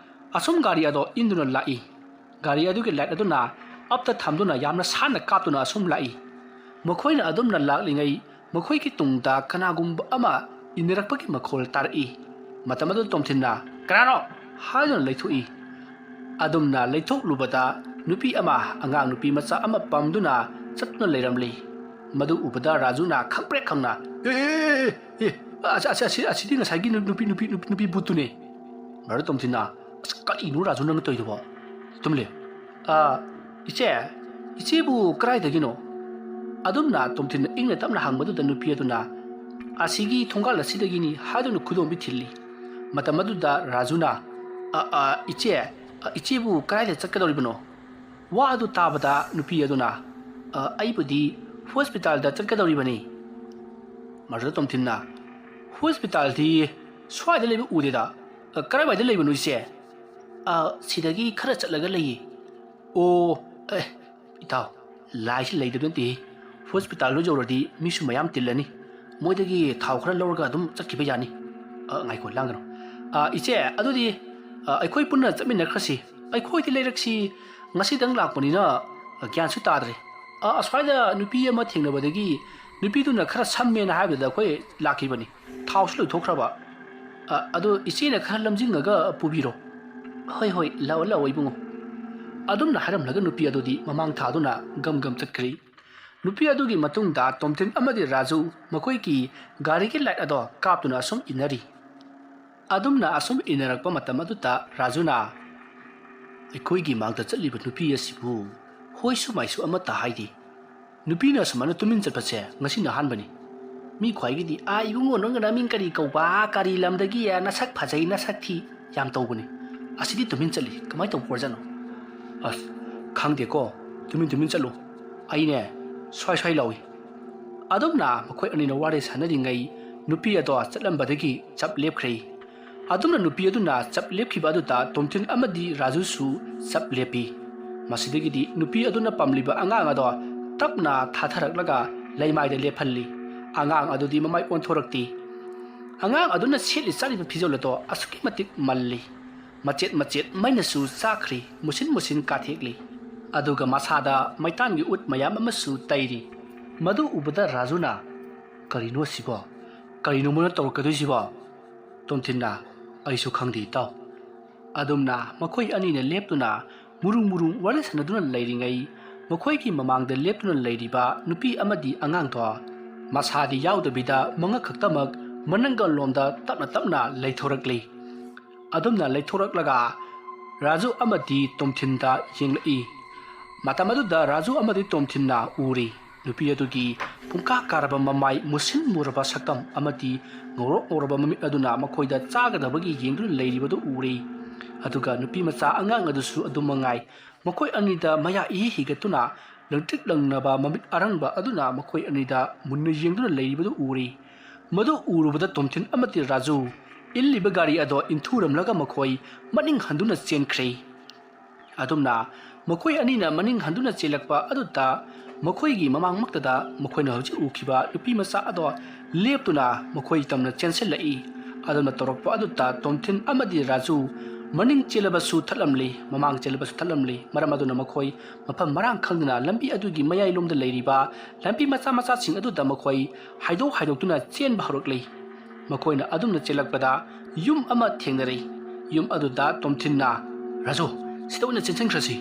ꯑꯁꯨꯝ ꯒꯥꯔꯤ ꯑꯗꯣ ꯏꯟꯗꯨꯅ ꯂꯥꯛꯏ꯫ ꯒꯥꯔꯤ ꯑꯗꯨꯒꯤ ꯂꯥꯏꯠ ꯑꯗꯨꯅ ꯑꯞꯇ ꯊꯝꯗꯨꯅ ꯌꯥꯝꯅ ꯁꯥꯟꯅ ꯀꯥꯞꯇꯨꯅ ꯑꯁꯨꯝ ꯂꯥꯛꯏ꯫ ꯃꯈꯣꯏꯅ ꯑꯗꯨꯝꯅ ꯂꯥꯛꯂꯤꯉꯩ ꯃꯈꯣꯏꯒꯤ ꯇꯨꯡꯗ ꯀꯅꯥꯒꯨꯝꯕ ꯑꯃ ꯏꯟꯅꯔꯛꯄꯒꯤ ꯃꯈꯣꯜ ꯇꯥꯔꯛꯏ꯫ ꯃꯇꯝ ꯑꯗꯨꯗ ꯇꯣꯝꯊꯤꯟꯅ, "ꯀꯅꯥꯅꯣ?" ꯍꯥꯏꯗꯨꯅ ꯂꯩꯊꯣꯛꯏ꯫ ꯑꯗꯨꯝꯅ ꯂꯩꯊꯣꯛꯂꯨꯕꯗ ꯅꯨꯄꯤ ꯑꯃ, ꯑꯉꯥꯡ ꯅꯨꯄꯤ ꯃꯆꯥ ꯑꯃ ꯄꯝꯗꯨꯅ ꯆꯠꯇꯨꯅ ꯂꯩꯔꯝꯂꯤ꯫ ꯃꯗꯨ ꯎꯕꯗ ꯔꯥꯖꯨꯅ ꯈꯪꯄ꯭ꯔꯦꯛ ꯈꯪꯅ, "ꯑꯦ, ꯑꯦ, ꯑꯦ, ꯑꯦ, ꯑꯁꯤ, ꯑꯁꯤ, ꯑꯁꯤ, ꯑꯁꯤꯗꯤ ꯉꯁꯥꯏꯒꯤ ꯅꯨ-, ꯅꯨꯄꯤ, ꯅꯨꯄꯤ, ꯅꯨꯄꯤ, ꯅꯨꯄꯤ ꯚꯨꯠꯇꯨꯅꯦ"꯫ ꯃꯗꯨꯗ ꯇꯣꯝꯊꯤꯟꯅ, "ꯑꯁ, ꯀꯔꯤꯅꯣ ꯔꯥꯖꯨ ꯅꯪꯅ ꯇꯧꯔꯤꯗꯨꯕꯣ? ꯇꯨꯝꯂꯦ꯫ ꯑ, ꯏꯆꯦ, ꯏꯆꯦꯕꯨ ꯀꯗꯥꯏꯗꯒꯤꯅꯣ?" ꯑꯗꯨꯝꯅ ꯇꯣꯝꯊꯤꯟꯅ ꯏꯪꯅ ꯇꯞꯅ ꯍꯪꯕꯗꯨꯗ ꯅꯨꯄꯤ ꯑꯗꯨꯅ, "ꯑꯁꯤꯒꯤ ꯊꯣꯡꯒꯥꯜ ꯑꯁꯤꯗꯒꯤꯅꯤ" ꯍꯥꯏꯗꯨꯅ ꯈꯨꯗꯣꯝꯕꯤ ꯊꯤꯜꯂꯤ꯫ ꯃꯇꯝ ꯑꯗꯨꯗ ꯔꯥꯖꯨꯅ, "ꯑ, ꯑ, ꯏꯆꯦ, ꯑ, ꯏꯆꯦꯕꯨ ꯀꯗꯥꯏꯗ ꯆꯠꯀꯗꯧꯔꯤꯕꯅꯣ?" ꯋꯥ ꯑꯗꯨ ꯇꯥꯕꯗ ꯅꯨꯄꯤ ꯑꯗꯨꯅ, "ꯑ, ꯑꯩꯕꯨꯗꯤ ꯍꯣꯁꯄꯤꯇꯥꯜꯗ ꯆꯠꯀꯗꯧꯔꯤꯕꯅꯤ"꯫ ꯃꯗꯨꯗ ꯇꯣꯝꯊꯤꯟꯅ, "ꯍꯣꯁꯄꯤꯇꯥꯜꯗꯤ ꯁ꯭ꯋꯥꯏꯗ ꯂꯩꯕ ꯎꯗꯦꯗ꯫ ꯑ, ꯀꯔꯥꯏꯋꯥꯏꯗ ꯂꯩꯕꯅꯣ ꯏꯆꯦ?" "ꯑ, ꯁꯤꯗꯒꯤ ꯈꯔ ꯆꯠꯂꯒ ꯂꯩꯌꯦ꯫" "ꯑꯣ, ꯑꯦ, ꯏꯇꯥꯎ, ꯂꯥꯏꯁꯤ ꯂꯩꯇꯕ ꯅꯠꯇꯦ꯫ ꯍꯣꯁꯄꯤꯇꯥꯜꯗꯣ ꯌꯧꯔꯗꯤ ꯃꯤꯁꯨ ꯃꯌꯥꯝ ꯇꯤꯜꯂꯅꯤ꯫ ꯃꯣꯏꯗꯒꯤ ꯊꯥꯎ ꯈꯔ ꯂꯧꯔꯒ ꯑꯗꯨꯝ ꯆꯠꯈꯤꯕ ꯌꯥꯅꯤ꯫" "ꯑ, ꯉꯥꯏꯈꯣ, ꯂꯥꯡꯒꯅꯨ꯫ ꯑ, ꯏꯆꯦ, ꯑꯗꯨꯗꯤ, ꯑ, ꯑꯩꯈꯣꯏ ꯄꯨꯟꯅ ꯆꯠꯃꯤꯟꯅꯈ꯭ꯔꯁꯤ꯫ ꯑꯩꯈꯣꯏꯗꯤ ꯂꯩꯔꯛꯁꯤ ꯉꯁꯤꯗꯪ ꯂꯥꯛꯄꯅꯤꯅ, ꯑ, ꯒ꯭ꯌꯥꯟꯁꯨ ꯇꯥꯗ꯭ꯔꯦ꯫ ꯑ, ꯑꯁ꯭ꯋꯥꯏꯗ ꯅꯨꯄꯤ ꯑꯃ ꯊꯦꯡꯅꯕꯗꯒꯤ ꯅꯨꯄꯤꯗꯨꯅ ꯈꯔ ꯁꯝꯃꯦꯅ ꯍꯥꯏꯕꯗꯨꯗ ꯑꯩꯈꯣꯏ ꯂꯥꯛꯈꯤꯕꯅꯤ꯫ ꯊꯥꯎꯁꯨ ꯂꯣꯏꯊꯣꯛꯈ꯭ꯔꯕ꯫ ꯑ, ꯑꯗꯣ ꯏꯆꯦꯅ ꯈꯔ ꯂꯝꯖꯤꯡꯉꯒ ꯄꯨꯕꯤꯔꯣ꯫" "ꯍꯣꯏ, ꯍꯣꯏ, ꯂꯥꯛꯑꯣ, ꯂꯥꯛꯑꯣ, ꯏꯕꯨꯡꯉꯣ꯫" ꯑꯗꯨꯝꯅ ꯍꯥꯏꯔꯝꯂꯒ ꯅꯨꯄꯤ ꯑꯗꯨꯗꯤ ꯃꯃꯥꯡ ꯊꯥꯗꯨꯅ ꯒꯝ ꯒꯝ ꯆꯠꯈ꯭ꯔꯦ꯫ ꯅꯨꯄꯤ ꯑꯗꯨꯒꯤ ꯃꯇꯨꯡꯗ ꯇꯣꯝꯊꯤꯟ ꯑꯃꯗꯤ ꯔꯥꯖꯨ ꯃꯈꯣꯏꯒꯤ ꯒꯥꯔꯤꯒꯤ ꯂꯥꯏꯠ ꯑꯗꯣ ꯀꯥꯞꯇꯨꯅ ꯑꯁꯨꯝ ꯏꯟꯅꯔꯤ꯫ ꯑꯗꯨꯝꯅ ꯑꯁꯨꯝ ꯏꯟꯅꯔꯛꯄ ꯃꯇꯝ ꯑꯗꯨꯗ ꯔꯥꯖꯨꯅ, "ꯑꯩꯈꯣꯏꯒꯤ ꯃꯥꯡꯗ ꯆꯠꯂꯤꯕ ꯅꯨꯄꯤ ꯑꯁꯤꯕꯨ ꯍꯣꯏꯁꯨ ꯃꯥꯏꯁꯨ ꯑꯃꯠꯇ ꯍꯥꯏꯗꯦ꯫ ꯅꯨꯄꯤꯅ ꯑꯁꯨꯃꯥꯏꯅ ꯇꯨꯃꯤꯟ ꯆꯠꯄꯁꯦ ꯉꯁꯤꯅ ꯑꯍꯥꯟꯕꯅꯤ꯫ ꯃꯤ ꯈ꯭ꯋꯥꯏꯒꯤꯗꯤ, 'ꯑꯥ, ꯏꯕꯨꯡꯉꯣ, ꯅꯪꯒꯤ ꯅꯃꯤꯡ ꯀꯔꯤ ꯀꯧꯕ? ꯀꯔꯤ ꯂꯝꯗꯒꯤ? ꯅꯁꯛ ꯐꯖꯩ, ꯅꯁꯛ ꯊꯤ,' ꯌꯥꯝ ꯇꯧꯕꯅꯤ꯫ ꯑꯁꯤꯗꯤ ꯇꯨꯃꯤꯟ ꯆꯠꯂꯤ꯫ ꯀꯃꯥꯏꯅ ꯇꯧꯕ ꯑꯣꯏꯔꯖꯥꯠꯅꯣ?" "ꯑꯁ, ꯈꯪꯗꯦꯀꯣ, ꯇꯨꯃꯤꯟ ꯇꯨꯃꯤꯟ ꯆꯠꯂꯨ꯫ ꯑꯩꯅꯦ, ꯁ꯭ꯋꯥꯏ ꯁ꯭ꯋꯥꯏ ꯂꯥꯎꯏ꯫" ꯑꯗꯨꯝꯅ ꯃꯈꯣꯏ ꯑꯅꯤꯅ ꯋꯥꯔꯤ ꯁꯥꯟꯅꯔꯤꯉꯩ ꯅꯨꯄꯤ ꯑꯗꯣ ꯆꯠꯂꯝꯕꯗꯒꯤ ꯆꯞ ꯂꯦꯞꯈ꯭ꯔꯦ꯫ ꯑꯗꯨꯝꯅ ꯅꯨꯄꯤ ꯑꯗꯨꯅ ꯆꯞ ꯂꯦꯞꯈꯤꯕ ꯑꯗꯨꯗ ꯇꯣꯝꯊꯤꯟ ꯑꯃꯗꯤ ꯔꯥꯖꯨꯁꯨ ꯆꯞ ꯂꯦꯞꯄꯤ꯫ ꯃꯁꯤꯗꯒꯤꯗꯤ ꯅꯨꯄꯤ ꯑꯗꯨꯅ ꯄꯝꯂꯤꯕ ꯑꯉꯥꯡ ꯑꯗꯣ ꯇꯞꯅ ꯊꯥꯊꯔꯛꯂꯒ ꯂꯩꯃꯥꯏꯗ ꯂꯦꯞꯍꯜꯂꯤ꯫ ꯑꯉꯥꯡ ꯑꯗꯨꯗꯤ ꯃꯃꯥꯏ ꯑꯣꯟꯊꯣꯔꯛꯇꯦ꯫ ꯑꯉꯥꯡ ꯑꯗꯨꯅ ꯁꯦꯠꯂꯤ ꯆꯥꯔꯤꯕ ꯐꯤꯖꯣꯜ ꯑꯗꯣ ꯑꯁꯨꯛꯀꯤ ꯃꯇꯤꯛ ꯃꯜꯂꯤ꯫ ꯃꯆꯦꯠ ꯃꯆꯦꯠ ꯃꯩꯅꯁꯨ ꯆꯥꯛꯈ꯭ꯔꯤ, ꯃꯨꯁꯤꯟ ꯃꯨꯁꯤꯟ ꯀꯥꯊꯦꯛꯂꯤ꯫ ꯑꯗꯨꯒ ꯃꯁꯥꯗ ꯃꯩꯇꯥꯟꯒꯤ ꯎꯠ ꯃꯌꯥꯝ ꯑꯃꯁꯨ ꯇꯩꯔꯤ꯫ ꯃꯗꯨ ꯎꯕꯗ ꯔꯥꯖꯨꯅ, "ꯀꯔꯤꯅꯣ ꯁꯤꯕꯣ? ꯀꯔꯤꯅꯣ ꯃꯣꯏꯅ ꯇꯧꯔꯛꯀꯗꯣꯏꯁꯤꯕꯣ?" ꯇꯣꯝꯊꯤꯟꯅ, "ꯑꯩꯁꯨ ꯈꯪꯗꯦ, ꯏꯇꯥꯎ꯫" ꯑꯗꯨꯝꯅ ꯃꯈꯣꯏ ꯑꯅꯤꯅ ꯂꯦꯞꯇꯨꯅ ꯃꯨꯔꯨꯝ ꯃꯨꯔꯨꯝ ꯋꯥꯔꯤ ꯁꯥꯟꯅꯗꯨꯅ ꯂꯩꯔꯤꯉꯩ, ꯃꯈꯣꯏꯒꯤ ꯃꯃꯥꯡꯗ ꯂꯦꯞꯇꯨꯅ ꯂꯩꯔꯤꯕ ꯅꯨꯄꯤ ꯑꯃꯗꯤ ꯑꯉꯥꯡꯗꯣ ꯃꯁꯥꯗꯤ ꯌꯥꯎꯗꯕꯤꯗ ꯃꯉꯛ ꯈꯛꯇꯃꯛ ꯃꯅꯪꯒꯜꯂꯣꯝꯗ ꯇꯞꯅ ꯇꯞꯅ ꯂꯩꯊꯣꯔꯛꯂꯤ꯫ ꯑꯗꯨꯝꯅ ꯂꯩꯊꯣꯔꯛꯂꯒ ꯔꯥꯖꯨ ꯑꯃꯗꯤ ꯇꯣꯝꯊꯤꯟꯗ ꯌꯦꯡꯂꯛꯏ꯫ ꯃꯇꯝ ꯑꯗꯨꯗ ꯔꯥꯖꯨ ꯑꯃꯗꯤ ꯇꯣꯝꯊꯤꯟꯅ ꯎꯔꯤ꯫ ꯅꯨꯄꯤ ꯑꯗꯨꯒꯤ ꯄꯨꯡꯀꯥ ꯀꯥꯔꯕ ꯃꯃꯥꯏ, ꯃꯨꯁꯤꯟ ꯃꯨꯔꯕ ꯁꯛꯇꯝ ꯑꯃꯗꯤ ꯉꯧꯔꯣꯛ ꯉꯧꯔꯕ ꯃꯃꯤꯠ ꯑꯗꯨꯅ ꯃꯈꯣꯏꯗ ꯆꯥꯒꯗꯕꯒꯤ ꯌꯦꯡꯗꯨꯅ ꯂꯩꯔꯤꯕꯗꯨ ꯎꯔꯤ꯫ ꯑꯗꯨꯒ ꯅꯨꯄꯤ ꯃꯆꯥ ꯑꯉꯥꯡ ꯑꯗꯨꯁꯨ ꯑꯗꯨꯝ ꯃꯉꯥꯏ꯫ ꯃꯈꯣꯏ ꯑꯅꯤꯗ ꯃꯌꯥ ꯏꯍꯤ ꯍꯤꯒꯠꯇꯨꯅ ꯂꯪꯇ꯭ꯔꯤꯛ ꯂꯪꯅꯕ ꯃꯃꯤꯠ ꯑꯔꯪꯕ ꯑꯗꯨꯅ ꯃꯈꯣꯏ ꯑꯅꯤꯗ ꯃꯨꯟꯅ ꯌꯦꯡꯗꯨꯅ ꯂꯩꯔꯤꯕꯗꯨ ꯎꯔꯤ꯫ ꯃꯗꯨ ꯎꯔꯨꯕꯗ ꯇꯣꯝꯊꯤꯟ ꯑꯃꯗꯤ ꯔꯥꯖꯨ ꯏꯜꯂꯤꯕ ꯒꯥꯔꯤ ꯑꯗꯣ ꯏꯟꯊꯨꯔꯝꯂꯒ ꯃꯈꯣꯏ ꯃꯅꯤꯡ ꯍꯟꯗꯨꯅ ꯆꯦꯟꯈ꯭ꯔꯦ꯫ ꯑꯗꯨꯝꯅ ꯃꯈꯣꯏ ꯑꯅꯤꯅ ꯃꯅꯤꯡ ꯍꯟꯗꯨꯅ ꯆꯦꯜꯂꯛꯄ ꯑꯗꯨꯗ ꯃꯈꯣꯏꯒꯤ ꯃꯃꯥꯡꯃꯛꯇꯗ ꯃꯈꯣꯏꯅ ꯍꯧꯖꯤꯛ ꯎꯈꯤꯕ ꯅꯨꯄꯤ ꯃꯆꯥ ꯑꯗꯣ ꯂꯦꯞꯇꯨꯅ ꯃꯈꯣꯏ ꯇꯝꯅ ꯆꯦꯟꯁꯤꯜꯂꯛꯏ꯫ ꯑꯗꯨꯝꯅ ꯇꯧꯔꯛꯄ ꯑꯗꯨꯗ ꯇꯣꯝꯊꯤꯟ ꯑꯃꯗꯤ ꯔꯥꯖꯨ ꯃꯅꯤꯡ ꯆꯦꯜꯂꯕꯁꯨ ꯊꯠꯂꯝꯂꯤ, ꯃꯃꯥꯡ ꯆꯦꯜꯂꯕꯁꯨ ꯊꯠꯂꯝꯂꯤ꯫ ꯃꯔꯝ ꯑꯗꯨꯅ ꯃꯈꯣꯏ ꯃꯐꯝ ꯃꯔꯥꯡ ꯈꯪꯗꯅ ꯂꯝꯕꯤ ꯑꯗꯨꯒꯤ ꯃꯌꯥꯏꯂꯣꯝꯗ ꯂꯩꯔꯤꯕ ꯂꯝꯕꯤ ꯃꯆꯥ ꯃꯆꯥꯁꯤꯡ ꯑꯗꯨꯗ ꯃꯈꯣꯏ ꯍꯥꯏꯗꯣꯛ ꯍꯥꯏꯗꯣꯛꯇꯨꯅ ꯆꯦꯟꯕ ꯍꯧꯔꯛꯂꯤ꯫ ꯃꯈꯣꯏꯅ ꯑꯗꯨꯝꯅ ꯆꯦꯜꯂꯛꯄꯗ ꯌꯨꯝ ꯑꯃ ꯊꯦꯡꯅꯔꯦ꯫ ꯌꯨꯝ ꯑꯗꯨꯗ ꯇꯣꯝꯊꯤꯟꯅ, "ꯔꯥꯖꯨ, ꯁꯤꯗ ꯑꯣꯏꯅ ꯆꯦꯟꯁꯤꯟꯈ꯭ꯔꯁꯤ,"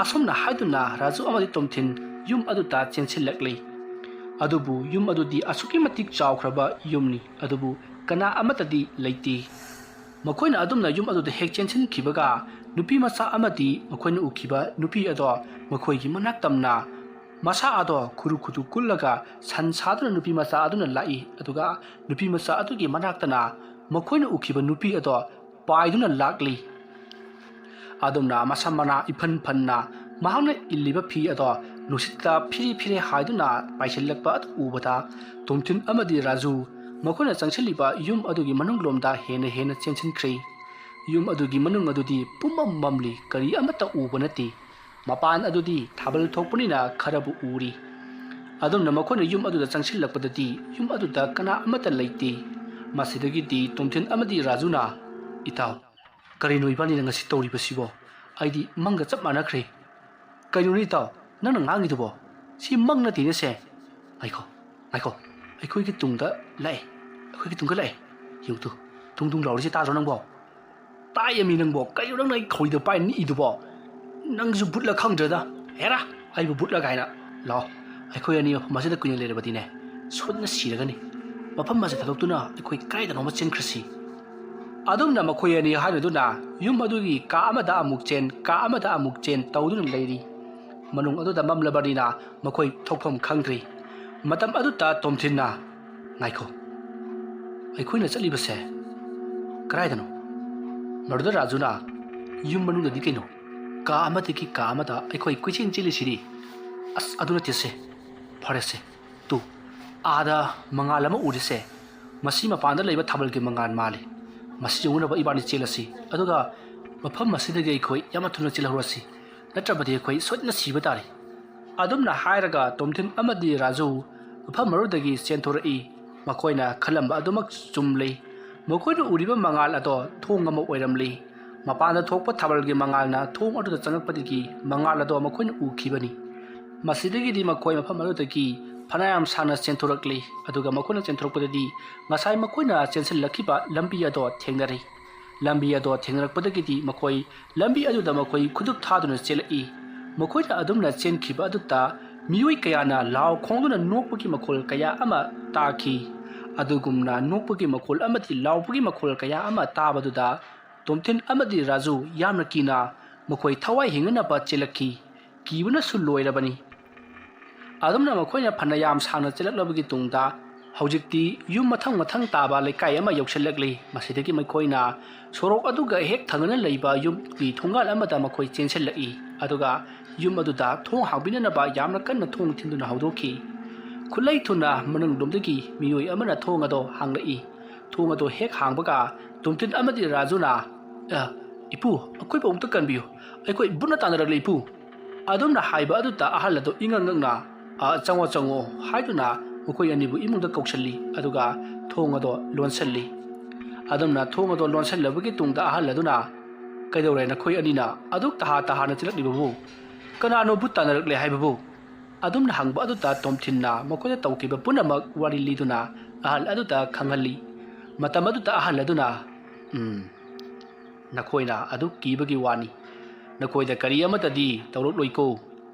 ꯑꯁꯨꯝꯅ ꯍꯥꯏꯗꯨꯅ ꯔꯥꯖꯨ ꯑꯃꯗꯤ ꯇꯣꯝꯊꯤꯟ ꯌꯨꯝ ꯑꯗꯨꯗ ꯆꯦꯟꯁꯤꯜꯂꯛꯂꯤ꯫ ꯑꯗꯨꯕꯨ ꯌꯨꯝ ꯑꯗꯨꯗꯤ ꯑꯁꯨꯛꯀꯤ ꯃꯇꯤꯛ ꯆꯥꯎꯈ꯭ꯔꯕ ꯌꯨꯝꯅꯤ, ꯑꯗꯨꯕꯨ ꯀꯅꯥ ꯑꯃꯠꯇꯗꯤ ꯂꯩꯇꯦ꯫ ꯃꯈꯣꯏꯅ ꯑꯗꯨꯝꯅ ꯌꯨꯝ ꯑꯗꯨꯗ ꯍꯦꯛ ꯆꯦꯟꯁꯤꯟꯈꯤꯕꯒ ꯅꯨꯄꯤ ꯃꯆꯥ ꯑꯃꯗꯤ ꯃꯈꯣꯏꯅ ꯎꯈꯤꯕ ꯅꯨꯄꯤ ꯑꯗꯣ ꯃꯈꯣꯏꯒꯤ ꯃꯅꯥꯛ ꯇꯝꯅ ꯃꯁꯥ ꯑꯗꯣ ꯈꯨꯔꯨ ꯈꯨꯗꯨ ꯀꯨꯜꯂꯒ ꯁꯟ ꯁꯥꯗꯨꯅ ꯅꯨꯄꯤ ꯃꯆꯥ ꯑꯗꯨꯅ ꯂꯥꯛꯏ꯫ ꯑꯗꯨꯒ ꯅꯨꯄꯤ ꯃꯆꯥ ꯑꯗꯨꯒꯤ ꯃꯅꯥꯛꯇꯅ ꯃꯈꯣꯏꯅ ꯎꯈꯤꯕ ꯅꯨꯄꯤ ꯑꯗꯣ ꯄꯥꯏꯗꯨꯅ ꯂꯥꯛꯂꯤ꯫ ꯑꯗꯨꯝꯅ ꯃꯁꯝ ꯃꯅꯥ ꯏꯐꯟ ꯐꯟꯅ ꯃꯍꯥꯛꯅ ꯏꯜꯂꯤꯕ ꯐꯤ ꯑꯗꯣ ꯅꯨꯡꯁꯤꯠꯇ ꯐꯤꯔꯤ ꯐꯤꯔꯤ ꯍꯥꯏꯗꯨꯅ ꯄꯥꯏꯁꯤꯜꯂꯛꯄ ꯑꯗꯨ ꯎꯕꯗ ꯇꯣꯝꯊꯤꯟ ꯑꯃꯗꯤ ꯔꯥꯖꯨ ꯃꯈꯣꯏꯅ ꯆꯪꯁꯤꯜꯂꯤꯕ ꯌꯨꯝ ꯑꯗꯨꯒꯤ ꯃꯅꯨꯡꯂꯣꯝꯗ ꯍꯦꯟꯅ ꯍꯦꯟꯅ ꯆꯦꯟꯁꯤꯟꯈ꯭ꯔꯦ꯫ ꯌꯨꯝ ꯑꯗꯨꯒꯤ ꯃꯅꯨꯡ ꯑꯗꯨꯗꯤ ꯄꯨꯝꯃꯝ ꯃꯝꯂꯤ, ꯀꯔꯤ ꯑꯃꯠꯇ ꯎꯕ ꯅꯠꯇꯦ꯫ ꯃꯄꯥꯟ ꯑꯗꯨꯗꯤ ꯊꯥꯕꯜ ꯊꯣꯛꯄꯅꯤꯅ ꯈꯔꯕꯨ ꯎꯔꯤ꯫ ꯑꯗꯨꯝꯅ ꯃꯈꯣꯏꯅ ꯌꯨꯝ ꯑꯗꯨꯗ ꯆꯪꯁꯤꯜꯂꯛꯄꯗꯗꯤ ꯌꯨꯝ ꯑꯗꯨꯗ ꯀꯅꯥ ꯑꯃꯠꯇ ꯂꯩꯇꯦ꯫ ꯃꯁꯤꯗꯒꯤꯗꯤ ꯇꯣꯝꯊꯤꯟ ꯑꯃꯗꯤ ꯔꯥꯖꯨꯅ, "ꯏꯇꯥꯎ, ꯀꯔꯤꯅꯣ ꯏꯕꯥꯅꯤꯅ ꯉꯁꯤ ꯇꯧꯔꯤꯕꯁꯤꯕꯣ? ꯑꯩꯗꯤ ꯃꯪꯒ ꯆꯞ ꯃꯥꯟꯅꯈ꯭ꯔꯦ꯫ ꯀꯩꯅꯣꯅꯦ ꯏꯇꯥꯎ, ꯅꯪꯅ ꯉꯥꯡꯉꯤꯗꯨꯕꯣ? ꯁꯤ ꯃꯪ ꯅꯠꯇꯦꯅꯦ ꯁꯦ꯫ ꯉꯥꯏꯈꯣ, ꯉꯥꯏꯈꯣ, ꯑꯩꯈꯣꯏꯒꯤ ꯇꯨꯡꯗ ꯂꯥꯛꯑꯦ, ꯑꯩꯈꯣꯏꯒꯤ ꯇꯨꯡꯗ ꯂꯥꯛꯑꯦ꯫ ꯌꯦꯡꯉꯨ ꯇꯨ, ꯇꯨꯡ ꯇꯨꯡ ꯂꯥꯎꯔꯤꯁꯦ ꯇꯥꯗ꯭ꯔꯣ ꯅꯪꯕꯣ? ꯇꯥꯏꯌꯦꯃꯤ ꯅꯪꯕꯣ, ꯀꯩꯅꯣ ꯅꯪꯅ ꯑꯩ ꯈꯧꯔꯤꯗ ꯄꯥꯏ ꯅꯤꯛꯏꯗꯨꯕꯣ? ꯅꯪꯁꯨ ꯕꯨꯠꯂ ꯈꯪꯗ꯭ꯔꯦꯗ꯫ ꯍꯦꯔꯥ, ꯑꯩꯕꯨ ꯕꯨꯠꯂ ꯀꯥꯏꯅ꯫ ꯂꯥꯛꯑꯣ, ꯑꯩꯈꯣꯏ ꯑꯅꯤ ꯃꯐꯝ ꯑꯁꯤꯗ ꯀꯨꯏꯅ ꯂꯩꯔꯕꯗꯤꯅꯦ, ꯁꯣꯏꯗꯅ ꯁꯤꯔꯒꯅꯤ꯫ ꯃꯐꯝ ꯑꯁꯤ ꯊꯥꯗꯣꯛꯇꯨꯅ ꯑꯩꯈꯣꯏ ꯀꯗꯥꯏꯗꯅꯣꯃ ꯆꯦꯟꯈ꯭ꯔꯁꯤ꯫" ꯑꯗꯨꯝꯅ ꯃꯈꯣꯏ ꯑꯅꯤ ꯍꯥꯏꯅꯗꯨꯅ ꯌꯨꯝ ꯑꯗꯨꯒꯤ ꯀꯥ ꯑꯃꯗ ꯑꯃꯨꯛ ꯆꯦꯟ, ꯀꯥ ꯑꯃꯗ ꯑꯃꯨꯛ ꯆꯦꯟ ꯇꯧꯗꯨꯅ ꯂꯩꯔꯤ꯫ ꯃꯅꯨꯡ ꯑꯗꯨꯗ ꯃꯝꯂꯕꯅꯤꯅ ꯃꯈꯣꯏ ꯊꯣꯛꯐꯝ ꯈꯪꯗ꯭ꯔꯤ꯫ ꯃꯇꯝ ꯑꯗꯨꯗ ꯇꯣꯝꯊꯤꯟꯅ, "ꯉꯥꯏꯈꯣ, ꯑꯩꯈꯣꯏꯅ ꯆꯠꯂꯤꯕꯁꯦ ꯀꯗꯥꯏꯗꯅꯣ?" ꯃꯗꯨꯗ ꯔꯥꯖꯨꯅ, "ꯌꯨꯝ ꯃꯅꯨꯡꯗꯗꯤ ꯀꯩꯅꯣ, ꯀꯥ ꯑꯃꯗꯒꯤ ꯀꯥ ꯑꯃꯗ ꯑꯩꯈꯣꯏ ꯀꯣꯏꯆꯦꯟ ꯆꯦꯜꯂꯤꯁꯤꯗꯤ꯫ ꯑꯁ, ꯑꯗꯨ ꯅꯠꯇꯦꯁꯦ꯫ ꯐꯔꯦꯁꯦ꯫ ꯇꯨ, ꯑꯥꯗ ꯃꯉꯥꯜ ꯑꯃ ꯎꯔꯤꯁꯦ, ꯃꯁꯤ ꯃꯄꯥꯟꯗ ꯂꯩꯕ ꯊꯥꯕꯜꯒꯤ ꯃꯉꯥꯜ ꯃꯥꯜꯂꯤ꯫ ꯃꯁꯤ ꯌꯧꯅꯅꯕ ꯏꯕꯥꯅꯤ ꯆꯦꯜꯂꯁꯤ꯫ ꯑꯗꯨꯒ ꯃꯐꯝ ꯑꯁꯤꯗꯒꯤ ꯑꯩꯈꯣꯏ ꯌꯥꯝꯅ ꯊꯨꯅ ꯆꯦꯜꯍꯧꯔꯁꯤ, ꯅꯠꯇ꯭ꯔꯕꯗꯤ ꯑꯩꯈꯣꯏ ꯁꯣꯏꯗꯅ ꯁꯤꯕ ꯇꯥꯔꯦ꯫ ꯑꯗꯨꯝꯅ ꯍꯥꯏꯔꯒ ꯇꯣꯝꯊꯤꯟ ꯑꯃꯗꯤ ꯔꯥꯖꯨ ꯃꯐꯝ ꯑꯗꯨꯗꯒꯤ ꯆꯦꯟꯊꯣꯔꯛꯏ꯫ ꯃꯈꯣꯏꯅ ꯈꯜꯂꯝꯕ ꯑꯗꯨꯃꯛ ꯆꯨꯝꯂꯤ꯫ ꯃꯈꯣꯏꯅ ꯎꯔꯤꯕ ꯃꯉꯥꯜ ꯑꯗꯣ ꯊꯣꯡ ꯑꯃ ꯑꯣꯏꯔꯝꯂꯤ꯫ ꯃꯄꯥꯟꯗ ꯊꯣꯛꯄ ꯊꯥꯕꯜꯒꯤ ꯃꯉꯥꯜꯅ ꯊꯣꯡ ꯑꯗꯨꯗ ꯆꯪꯂꯛꯄꯗꯒꯤ ꯃꯉꯥꯜ ꯑꯗꯣ ꯃꯈꯣꯏꯅ ꯎꯈꯤꯕꯅꯤ꯫ ꯃꯁꯤꯗꯒꯤꯗꯤ ꯃꯈꯣꯏ ꯃꯐꯝ ꯑꯗꯨꯗꯒꯤ ꯐꯅꯌꯥꯝ ꯁꯥꯡꯅ ꯆꯦꯟꯊꯣꯔꯛꯂꯤ꯫ ꯑꯗꯨꯒ ꯃꯈꯣꯏꯅ ꯆꯦꯟꯊꯣꯔꯛꯄꯗꯗꯤ ꯉꯁꯥꯏ ꯃꯈꯣꯏꯅ ꯆꯦꯟꯁꯤꯜꯂꯛꯈꯤꯕ ꯂꯝꯕꯤ ꯑꯗꯣ ꯊꯦꯡꯅꯔꯤ꯫ ꯂꯝꯕꯤ ꯑꯗꯣ ꯊꯦꯡꯅꯔꯛꯄꯗꯒꯤꯗꯤ ꯃꯈꯣꯏ ꯂꯝꯕꯤ ꯑꯗꯨꯗ ꯃꯈꯣꯏ ꯈꯨꯗꯨꯞ ꯊꯥꯗꯨꯅ ꯆꯦꯜꯂꯛꯏ꯫ ꯃꯈꯣꯏꯅ ꯑꯗꯨꯝꯅ ꯆꯦꯟꯈꯤꯕ ꯑꯗꯨꯗ ꯃꯤꯑꯣꯏ ꯀꯌꯥꯅ ꯂꯥꯎ ꯈꯣꯡꯗꯨꯅ ꯅꯣꯛꯄꯒꯤ ꯃꯈꯣꯜ ꯀꯌꯥ ꯑꯃ ꯇꯥꯈꯤ꯫ ꯑꯗꯨꯒꯨꯝꯅ ꯅꯣꯛꯄꯒꯤ ꯃꯈꯣꯜ ꯑꯃꯗꯤ ꯂꯥꯎꯕꯒꯤ ꯃꯈꯣꯜ ꯀꯌꯥ ꯑꯃ ꯇꯥꯕꯗꯨꯗ ꯇꯣꯝꯊꯤꯟ ꯑꯃꯗꯤ ꯔꯥꯖꯨ ꯌꯥꯝꯅ ꯀꯤꯅ ꯃꯈꯣꯏ ꯊꯋꯥꯏ ꯍꯤꯡꯅꯅꯕ ꯆꯦꯜꯂꯛꯈꯤ꯫ ꯀꯤꯕꯅꯁꯨ ꯂꯣꯏꯔꯕꯅꯤ꯫ ꯑꯗꯨꯝꯅ ꯃꯈꯣꯏꯅ ꯐꯅ ꯌꯥꯝ ꯁꯥꯡꯅ ꯆꯦꯜꯂꯛꯂꯕꯒꯤ ꯇꯨꯡꯗ ꯍꯧꯖꯤꯛꯇꯤ ꯌꯨꯝ ꯃꯊꯪ ꯃꯊꯪ ꯇꯥꯕ ꯂꯩꯀꯥꯏ ꯑꯃ ꯌꯧꯁꯤꯜꯂꯛꯂꯤ꯫ ꯃꯁꯤꯗꯒꯤ ꯃꯈꯣꯏꯅ ꯁꯣꯔꯣꯛ ꯑꯗꯨꯒ ꯍꯦꯛ ꯊꯪꯅꯅ ꯂꯩꯕ ꯌꯨꯝꯒꯤ ꯊꯣꯡꯒꯥꯜ ꯑꯃꯗ ꯃꯈꯣꯏ ꯆꯦꯟꯁꯤꯜꯂꯛꯏ꯫ ꯑꯗꯨꯒ ꯌꯨꯝ ꯑꯗꯨꯗ ꯊꯣꯡ ꯍꯥꯡꯕꯤꯅꯅꯕ ꯌꯥꯝꯅ ꯀꯟꯅ ꯊꯣꯡ ꯊꯤꯟꯗꯨꯅ ꯍꯧꯗꯣꯛꯈꯤ꯫ ꯈꯨꯠꯂꯩ ꯊꯨꯅ ꯃꯅꯨꯡꯂꯣꯝꯗꯒꯤ ꯃꯤꯑꯣꯏ ꯑꯃꯅ ꯊꯣꯡ ꯑꯗꯣ ꯍꯥꯡꯂꯛꯏ꯫ ꯊꯣꯡ ꯑꯗꯣ ꯍꯦꯛ ꯍꯥꯡꯕꯒ ꯇꯣꯝꯊꯤꯟ ꯑꯃꯗꯤ ꯔꯥꯖꯨꯅ, "ꯑ, ꯏꯄꯨ, ꯑꯀꯣꯏꯕ ꯑꯃꯨꯛꯇ ꯀꯟꯕꯤꯌꯨ꯫ ꯑꯩꯈꯣꯏ ꯕꯨꯠꯅ ꯇꯥꯟꯅꯔꯛꯂꯦ, ꯏꯄꯨ!" ꯑꯗꯨꯝꯅ ꯍꯥꯏꯕ ꯑꯗꯨꯗ ꯑꯍꯜ ꯑꯗꯨ ꯏꯉꯛ ꯉꯛꯅ, "ꯑ, ꯆꯪꯉꯣ, ꯆꯪꯉꯣ" ꯍꯥꯏꯗꯨꯅ ꯃꯈꯣꯏ ꯑꯅꯤꯕꯨ ꯏꯃꯨꯡꯗ ꯀꯧꯁꯤꯜꯂꯤ꯫ ꯑꯗꯨꯒ ꯊꯣꯡ ꯑꯗꯣ ꯂꯣꯟꯁꯤꯜꯂꯤ꯫ ꯑꯗꯨꯝꯅ ꯊꯣꯡ ꯑꯗꯣ ꯂꯣꯟꯁꯤꯜꯂꯕꯒꯤ ꯇꯨꯡꯗ ꯑꯍꯜ ꯑꯗꯨꯅ, "ꯀꯩꯗꯧꯔꯦ ꯅꯈꯣꯏ ꯑꯅꯤꯅ ꯑꯗꯨꯛ ꯇꯍꯥ ꯇꯍꯥꯅ ꯆꯦꯜꯂꯛꯂꯤꯕꯕꯨ? ꯀꯅꯥꯅꯣ ꯕꯨꯠ ꯇꯥꯟꯅꯔꯛꯂꯦ ꯍꯥꯏꯕꯕꯨ?" ꯑꯗꯨꯝꯅ ꯍꯪꯕ ꯑꯗꯨꯗ ꯇꯣꯝꯊꯤꯟꯅ ꯃꯈꯣꯏꯗ ꯇꯧꯈꯤꯕ ꯄꯨꯝꯅꯃꯛ ꯋꯥꯔꯤ ꯂꯤꯗꯨꯅ ꯑꯍꯜ ꯑꯗꯨꯗ ꯈꯪꯍꯜꯂꯤ꯫ ꯃꯇꯝ ꯑꯗꯨꯗ ꯑꯍꯜ ꯑꯗꯨꯅ, "ꯎꯝ, ꯅꯈꯣꯏꯅ ꯑꯗꯨꯛ ꯀꯤꯕꯒꯤ ꯋꯥꯅꯤ꯫ ꯅꯈꯣꯏꯗ ꯀꯔꯤ ꯑꯃꯠꯇꯗꯤ ꯇꯧꯔꯛꯂꯣꯏꯀꯣ꯫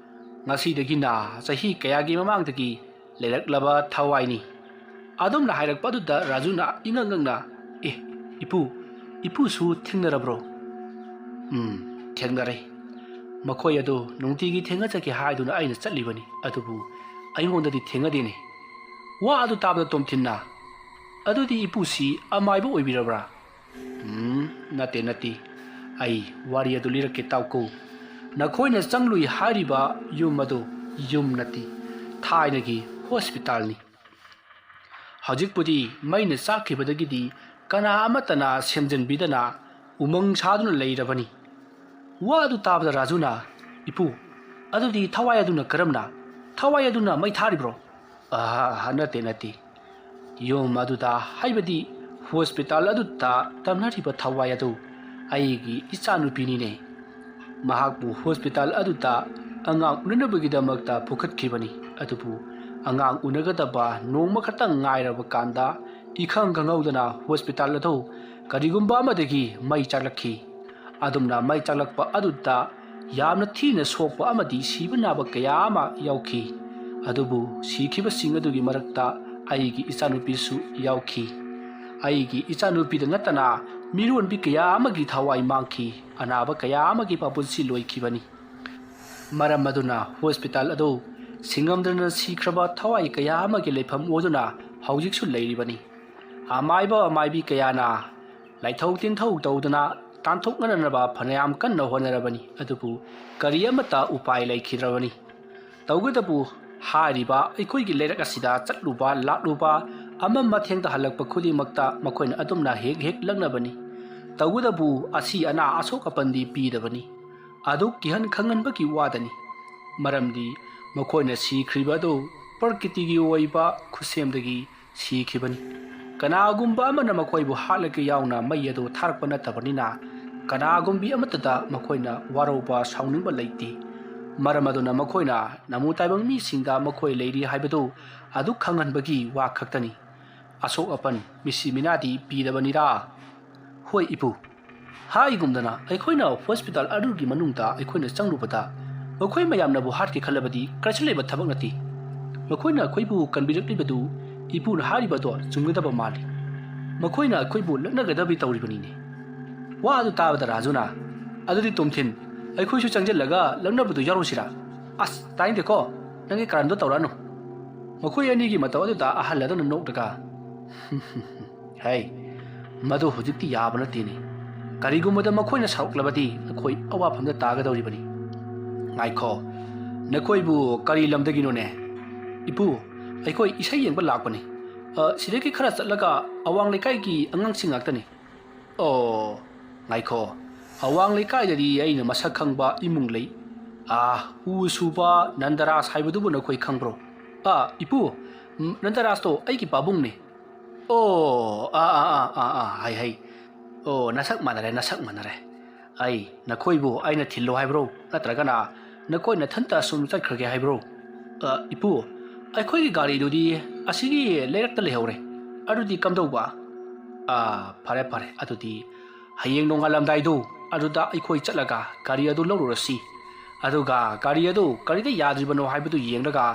ꯉꯁꯤꯗꯒꯤꯅ ꯆꯍꯤ ꯀꯌꯥꯒꯤ ꯃꯃꯥꯡꯗꯒꯤ ꯂꯩꯔꯛꯂꯕ ꯊꯋꯥꯏꯅꯤ"꯫ ꯑꯗꯨꯝꯅ ꯍꯥꯏꯔꯛꯄ ꯑꯗꯨꯗ ꯔꯥꯖꯨꯅ ꯏꯉꯛ ꯉꯛꯅ, "ꯑꯦ, ꯏꯄꯨ, ꯏꯄꯨꯁꯨ ꯊꯦꯡꯅꯔꯕ꯭ꯔꯣ?" "ꯎꯝ, ꯊꯦꯡꯅꯔꯦ꯫ ꯃꯈꯣꯏ ꯑꯗꯨ ꯅꯨꯡꯇꯤꯒꯤ ꯊꯦꯡꯅꯖꯒꯦ ꯍꯥꯏꯗꯨꯅ ꯑꯩꯅ ꯆꯠꯂꯤꯕꯅꯤ, ꯑꯗꯨꯕꯨ ꯑꯩꯉꯣꯟꯗꯗꯤ ꯊꯦꯡꯅꯗꯦꯅꯦ"꯫ ꯋꯥ ꯑꯗꯨ ꯇꯥꯕꯗ ꯇꯣꯝꯊꯤꯟꯅ, "ꯑꯗꯨꯗꯤ ꯏꯄꯨꯁꯤ ꯑꯃꯥꯏꯕ ꯑꯣꯏꯕꯤꯔꯕ꯭ꯔꯥ?" "ꯎꯝ, ꯅꯠꯇꯦ, ꯅꯠꯇꯦ꯫ ꯑꯩ ꯋꯥꯔꯤ ꯑꯗꯨ ꯂꯤꯔꯛꯀꯦ, ꯇꯥꯎꯀꯣ꯫ ꯅꯈꯣꯏꯅ ꯆꯪꯂꯨꯏ ꯍꯥꯏꯔꯤꯕ ꯌꯨꯝ ꯑꯗꯨ ꯌꯨꯝ ꯅꯠꯇꯦ, ꯊꯥꯏꯅꯒꯤ ꯍꯣꯁꯄꯤꯇꯥꯜꯅꯤ꯫ ꯍꯧꯖꯤꯛꯄꯨꯗꯤ ꯃꯩꯅ ꯆꯥꯛꯈꯤꯕꯗꯒꯤꯗꯤ ꯀꯅꯥ ꯑꯃꯠꯇꯅ ꯁꯦꯝꯖꯤꯟꯕꯤꯗꯅ ꯎꯃꯪ ꯁꯥꯗꯨꯅ ꯂꯩꯔꯕꯅꯤ꯫ ꯋꯥ ꯑꯗꯨ ꯇꯥꯕꯗ ꯔꯥꯖꯨꯅ, "ꯏꯄꯨ, ꯑꯗꯨꯗꯤ ꯊꯋꯥꯏ ꯑꯗꯨꯅ ꯀꯔꯝꯅ? ꯊꯋꯥꯏ ꯑꯗꯨꯅ ꯃꯩ ꯊꯥꯔꯤꯕ꯭ꯔꯣ?" "ꯑꯍꯥ, ꯅꯠꯇꯦ, ꯅꯠꯇꯦ꯫ ꯌꯨꯝ ꯑꯗꯨꯗ, ꯍꯥꯏꯕꯗꯤ ꯍꯣꯁꯄꯤꯇꯥꯜ ꯑꯗꯨꯗ ꯇꯝꯅꯔꯤꯕ ꯊꯋꯥꯏ ꯑꯗꯨ ꯑꯩꯒꯤ ꯏꯆꯥꯅꯨꯄꯤꯅꯤꯅꯦ꯫ ꯃꯍꯥꯛꯄꯨ ꯍꯣꯁꯄꯤꯇꯥꯜ ꯑꯗꯨꯗ ꯑꯉꯥꯡ ꯎꯅꯅꯕꯒꯤꯗꯃꯛꯇ ꯄꯨꯈꯠꯈꯤꯕꯅꯤ꯫ ꯑꯗꯨꯕꯨ ꯑꯉꯥꯡ ꯎꯅꯒꯗꯕ ꯅꯣꯡꯃ ꯈꯛꯇꯪ ꯉꯥꯏꯔꯕ ꯀꯥꯟꯗ ꯏꯈꯪ ꯈꯪꯍꯧꯗꯅ ꯍꯣꯁꯄꯤꯇꯥꯜ ꯑꯗꯨ ꯀꯔꯤꯒꯨꯝꯕ ꯑꯃꯗꯒꯤ ꯃꯩ ꯆꯥꯛꯂꯛꯈꯤ꯫ ꯑꯗꯨꯝꯅ ꯃꯩ ꯆꯥꯛꯂꯛꯄ ꯑꯗꯨꯗ ꯌꯥꯝꯅ ꯊꯤꯅ ꯁꯣꯛꯄ ꯑꯃꯗꯤ ꯁꯤꯕ ꯅꯥꯕ ꯀꯌꯥ ꯑꯃ ꯌꯥꯎꯈꯤ꯫ ꯑꯗꯨꯕꯨ ꯁꯤꯈꯤꯕꯁꯤꯡ ꯑꯗꯨꯒꯤ ꯃꯔꯛꯇ ꯑꯩꯒꯤ ꯏꯆꯥꯅꯨꯄꯤꯁꯨ ꯌꯥꯎꯈꯤ꯫ ꯑꯩꯒꯤ ꯏꯆꯥꯅꯨꯄꯤꯗ ꯅꯠꯇꯅ ꯃꯤꯔꯣꯟꯕꯤ ꯀꯌꯥ ꯑꯃꯒꯤ ꯊꯋꯥꯏ ꯃꯥꯡꯈꯤ, ꯑꯅꯥꯕ ꯀꯌꯥ ꯑꯃꯒꯤ ꯃꯄꯨꯟꯁꯤ ꯂꯣꯏꯈꯤꯕꯅꯤ꯫ ꯃꯔꯝ ꯑꯗꯨꯅ ꯍꯣꯁꯄꯤꯇꯥꯜ ꯑꯗꯨ ꯁꯤꯡꯉꯝꯗꯅ ꯁꯤꯈ꯭ꯔꯕ ꯊꯋꯥꯏ ꯀꯌꯥ ꯑꯃꯒꯤ ꯂꯩꯐꯝ ꯑꯣꯏꯗꯨꯅ ꯍꯧꯖꯤꯛꯁꯨ ꯂꯩꯔꯤꯕꯅꯤ꯫ ꯑꯃꯥꯏꯕ ꯑꯃꯥꯏꯕꯤ ꯀꯌꯥꯅ ꯂꯥꯏꯊꯧ ꯇꯤꯟꯊꯧ ꯇꯧꯗꯨꯅ ꯇꯥꯟꯊꯣꯛꯅꯅꯕ ꯐꯅꯌꯥꯝ ꯀꯟꯅ ꯍꯣꯠꯅꯔꯕꯅꯤ, ꯑꯗꯨꯕꯨ ꯀꯔꯤ ꯑꯃꯠꯇ ꯎꯄꯥꯏ ꯂꯩꯈꯤꯗ꯭ꯔꯕꯅꯤ꯫ ꯇꯧꯕꯇꯕꯨ ꯍꯥꯏꯔꯤꯕ ꯑꯩꯈꯣꯏꯒꯤ ꯂꯩꯔꯛ ꯑꯁꯤꯗ ꯆꯠꯂꯨꯕ ꯂꯥꯛꯂꯨꯕ ꯑꯃ ꯃꯊꯦꯡꯗ ꯍꯜꯂꯛꯄ ꯈꯨꯗꯤꯡꯃꯛꯇ ꯃꯈꯣꯏꯅ ꯑꯗꯨꯝꯅ ꯍꯦꯛ ꯍꯦꯛ ꯂꯛꯅꯕꯅꯤ꯫ ꯇꯧꯕꯇꯕꯨ ꯑꯁꯤ ꯑꯅꯥ ꯑꯁꯣꯛ ꯑꯄꯟꯗꯤ ꯄꯤꯗꯕꯅꯤ꯫ ꯑꯗꯨ ꯀꯤꯍꯟ ꯈꯪꯍꯟꯕꯒꯤ ꯋꯥꯗꯅꯤ꯫ ꯃꯔꯝꯗꯤ ꯃꯈꯣꯏꯅ ꯁꯤꯈ꯭ꯔꯤꯕ ꯑꯗꯨ ꯄ꯭ꯔꯀꯤꯇꯤꯒꯤ ꯑꯣꯏꯕ ꯈꯨꯠꯁꯦꯝꯗꯒꯤ ꯁꯤꯈꯤꯕꯅꯤ꯫ ꯀꯅꯥꯒꯨꯝꯕ ꯑꯃꯅ ꯃꯈꯣꯏꯕꯨ ꯍꯥꯠꯂꯒ ꯌꯥꯎꯅ ꯃꯩ ꯑꯗꯨ ꯊꯥꯔꯛꯄ ꯅꯠꯇꯕꯅꯤꯅ, ꯀꯅꯥꯒꯨꯝꯕꯤ ꯑꯃꯠꯇꯗ ꯃꯈꯣꯏꯅ ꯋꯥꯔꯧꯕ ꯁꯥꯎꯅꯤꯡꯕ ꯂꯩꯇꯦ꯫ ꯃꯔꯝ ꯑꯗꯨꯅ ꯃꯈꯣꯏꯅ ꯅꯃꯨ ꯇꯥꯏꯕꯪ ꯃꯤꯁꯤꯡꯗ ꯃꯈꯣꯏ ꯂꯩꯔꯤ ꯍꯥꯏꯕꯗꯨ ꯑꯗꯨ ꯈꯪꯍꯟꯕꯒꯤ ꯋꯥ ꯈꯛꯇꯅꯤ꯫ ꯑꯁꯣꯛ ꯑꯄꯟ, ꯃꯤꯁꯤ ꯃꯤꯅꯥꯗꯤ ꯄꯤꯗꯕꯅꯤꯗ꯫ ꯍꯣꯏ ꯏꯄꯨ, ꯍꯥꯏꯒꯨꯝꯗꯅ ꯑꯩꯈꯣꯏꯅ ꯍꯣꯁꯄꯤꯇꯥꯜ ꯑꯗꯨꯒꯤ ꯃꯅꯨꯡꯗ ꯑꯩꯈꯣꯏꯅ ꯆꯪꯂꯨꯕꯗ ꯃꯈꯣꯏ ꯃꯌꯥꯝꯅꯕꯨ ꯍꯥꯠꯀꯦ ꯈꯜꯂꯕꯗꯤ ꯀꯔꯤꯁꯨ ꯂꯩꯕ ꯊꯕꯛ ꯅꯠꯇꯦ꯫ ꯃꯈꯣꯏꯅ ꯑꯩꯈꯣꯏꯕꯨ ꯀꯟꯕꯤꯔꯛꯂꯤꯕꯗꯨ ꯏꯄꯨꯅ ꯍꯥꯏꯔꯤꯕꯗꯣ ꯆꯨꯝꯒꯗꯕ ꯃꯥꯜꯂꯤ꯫ ꯃꯈꯣꯏꯅ ꯑꯩꯈꯣꯏꯕꯨ ꯂꯛꯅꯒꯗꯕꯤ ꯇꯧꯔꯤꯕꯅꯤꯅꯦ꯫ ꯋꯥ ꯑꯗꯨ ꯇꯥꯕꯗ ꯔꯥꯖꯨꯅ, "ꯑꯗꯨꯗꯤ ꯇꯣꯝꯊꯤꯟ, ꯑꯩꯈꯣꯏꯁꯨ ꯆꯪꯁꯤꯜꯂꯒ ꯂꯛꯅꯕꯗꯨ ꯌꯥꯎꯔꯨꯁꯤꯔꯥ?" "ꯑꯁ, ꯇꯥꯅꯤꯡꯗꯦꯀꯣ, ꯅꯪꯒꯤ ꯀꯔꯟꯗꯣ ꯇꯧꯔꯛꯑꯅꯨ꯫" ꯃꯈꯣꯏ ꯑꯅꯤꯒꯤ ꯃꯇꯧ ꯑꯗꯨꯗ ꯑꯍꯜ ꯑꯗꯨꯅ ꯅꯣꯛꯂꯒ, "ꯍꯩ, ꯃꯗꯨ ꯍꯧꯖꯤꯛꯇꯤ ꯌꯥꯕ ꯅꯠꯇꯦꯅꯦ꯫ ꯀꯔꯤꯒꯨꯝꯕꯗ ꯃꯈꯣꯏꯅ ꯁꯥꯎꯔꯛꯂꯕꯗꯤ ꯑꯩꯈꯣꯏ ꯑꯋꯥꯐꯝꯗ ꯇꯥꯒꯗꯧꯔꯤꯕꯅꯤ꯫ ꯉꯥꯏꯈꯣ, ꯅꯈꯣꯏꯕꯨ ꯀꯔꯤ ꯂꯝꯗꯒꯤꯅꯣꯅꯦ? ꯏꯄꯨ, ꯑꯩꯈꯣꯏ ꯏꯁꯩ ꯌꯦꯡꯕ ꯂꯥꯛꯄꯅꯤ꯫ ꯑ, ꯁꯤꯗꯒꯤ ꯈꯔ ꯆꯠꯂꯒ ꯑꯋꯥꯡ ꯂꯩꯀꯥꯏꯒꯤ ꯑꯉꯥꯡꯁꯤꯡ ꯉꯥꯛꯇꯅꯤ꯫ ꯑꯣ, ꯉꯥꯏꯈꯣ꯫ ꯑꯋꯥꯡ ꯂꯩꯀꯥꯏꯗꯗꯤ ꯑꯩꯅ ꯃꯁꯛ ꯈꯪꯕ ꯏꯃꯨꯡ ꯂꯩ꯫ ꯑꯥ, ꯎ ꯁꯨꯕ ꯅꯟꯗꯔꯥꯖ ꯍꯥꯏꯕꯗꯨꯕꯨ ꯅꯈꯣꯏ ꯈꯪꯕ꯭ꯔꯣ? ꯑꯥ, ꯏꯄꯨ, ꯎꯝ, ꯅꯟꯗꯔꯥꯖꯇꯣ ꯑꯩꯒꯤ ꯄꯥꯕꯨꯡꯅꯦ꯫ ꯑꯣ, ꯑꯥ, ꯑꯥ, ꯑꯥ, ꯑꯥ, ꯑꯥ, ꯍꯩ, ꯍꯩ꯫ ꯑꯣ, ꯅꯁꯛ ꯃꯥꯟꯅꯔꯦ, ꯅꯁꯛ ꯃꯥꯟꯅꯔꯦ꯫ ꯑꯩ ꯅꯈꯣꯏꯕꯨ ꯑꯩꯅ ꯊꯤꯜꯂꯣ ꯍꯥꯏꯕ꯭ꯔꯣ? ꯅꯠꯇ꯭ꯔꯒꯅ ꯅꯈꯣꯏ ꯅꯊꯟꯇ ꯁꯨꯝ ꯆꯠꯈ꯭ꯔꯒꯦ ꯍꯥꯏꯕ꯭ꯔꯣ? ꯑ, ꯏꯄꯨ, ꯑꯩꯈꯣꯏꯒꯤ ꯒꯥꯔꯤꯗꯨꯗꯤ ꯑꯁꯤꯒꯤ ꯂꯩꯔꯛꯇ ꯂꯩꯍꯧꯔꯦ꯫ ꯑꯗꯨꯗꯤ ꯀꯝꯗꯧꯕ? ꯑ, ꯐꯔꯦ, ꯐꯔꯦ꯫ ꯑꯗꯨꯗꯤ ꯍꯌꯦꯡ ꯅꯣꯡꯉꯥꯜꯂꯝꯗꯥꯏꯗꯨ ꯑꯗꯨꯗ ꯑꯩꯈꯣꯏ ꯆꯠꯂꯒ ꯒꯥꯔꯤ ꯑꯗꯨ ꯂꯧꯔꯨꯔꯁꯤ꯫ ꯑꯗꯨꯒ ꯒꯥꯔꯤ ꯑꯗꯨ ꯀꯔꯤꯗ ꯌꯥꯗ꯭ꯔꯤꯕꯅꯣ ꯍꯥꯏꯕꯗꯨ ꯌꯦꯡꯂꯒ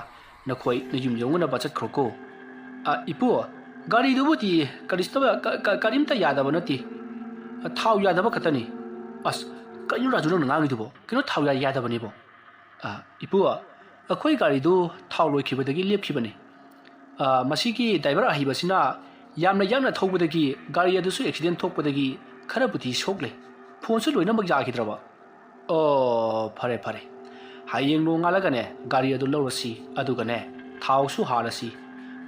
ꯅꯈꯣꯏ ꯅꯌꯨꯝ ꯌꯧꯅꯅꯕ ꯆꯠꯈ꯭ꯔꯣꯀꯣ꯫ ꯑ, ꯏꯄꯨ, ꯒꯥꯔꯤꯗꯨꯕꯨꯗꯤ ꯀꯔꯤꯁꯇꯕ-, ꯀ-, ꯀ-, ꯀꯔꯤꯝꯇ ꯌꯥꯗꯕ ꯅꯠꯇꯦ꯫ ꯑ, ꯊꯥꯎ ꯌꯥꯗꯕ ꯈꯛꯇꯅꯤ꯫ ꯑꯁ, ꯀꯩꯅꯣ ꯔꯥꯖꯨ ꯅꯪꯅ ꯉꯥꯡꯉꯤꯗꯨꯕꯣ? ꯀꯩꯅꯣ ꯊꯥꯎ ꯌꯥ-, ꯌꯥꯗꯕꯅꯦꯕꯣ? ꯑ, ꯏꯄꯨ, ꯑꯩꯈꯣꯏ ꯒꯥꯔꯤꯗꯨ ꯊꯥꯎ ꯂꯣꯏꯈꯤꯕꯗꯒꯤ ꯂꯦꯞꯈꯤꯕꯅꯤ꯫ ꯑ, ꯃꯁꯤꯒꯤ ꯗ꯭ꯔꯥꯏꯚꯔ ꯑꯍꯩꯕꯁꯤꯅ ꯌꯥꯝꯅ ꯌꯥꯡꯅ ꯊꯧꯕꯗꯒꯤ ꯒꯥꯔꯤ ꯑꯗꯨꯁꯨ ꯑꯦꯛꯁꯤꯗꯦꯟ ꯊꯣꯛꯄꯗꯒꯤ ꯈꯔꯕꯨꯗꯤ ꯁꯣꯛꯂꯦ꯫ ꯐꯣꯟꯁꯨ ꯂꯣꯏꯅꯃꯛ ꯌꯥꯈꯤꯗ꯭ꯔꯕ꯫ ꯑꯣ, ꯐꯔꯦ, ꯐꯔꯦ꯫ ꯍꯌꯦꯡ ꯅꯣꯡꯉꯥꯜꯂꯒꯅꯦ, ꯒꯥꯔꯤ ꯑꯗꯨ ꯂꯧꯔꯁꯤ, ꯑꯗꯨꯒꯅꯦ, ꯊꯥꯎꯁꯨ ꯍꯥꯜꯂꯁꯤ꯫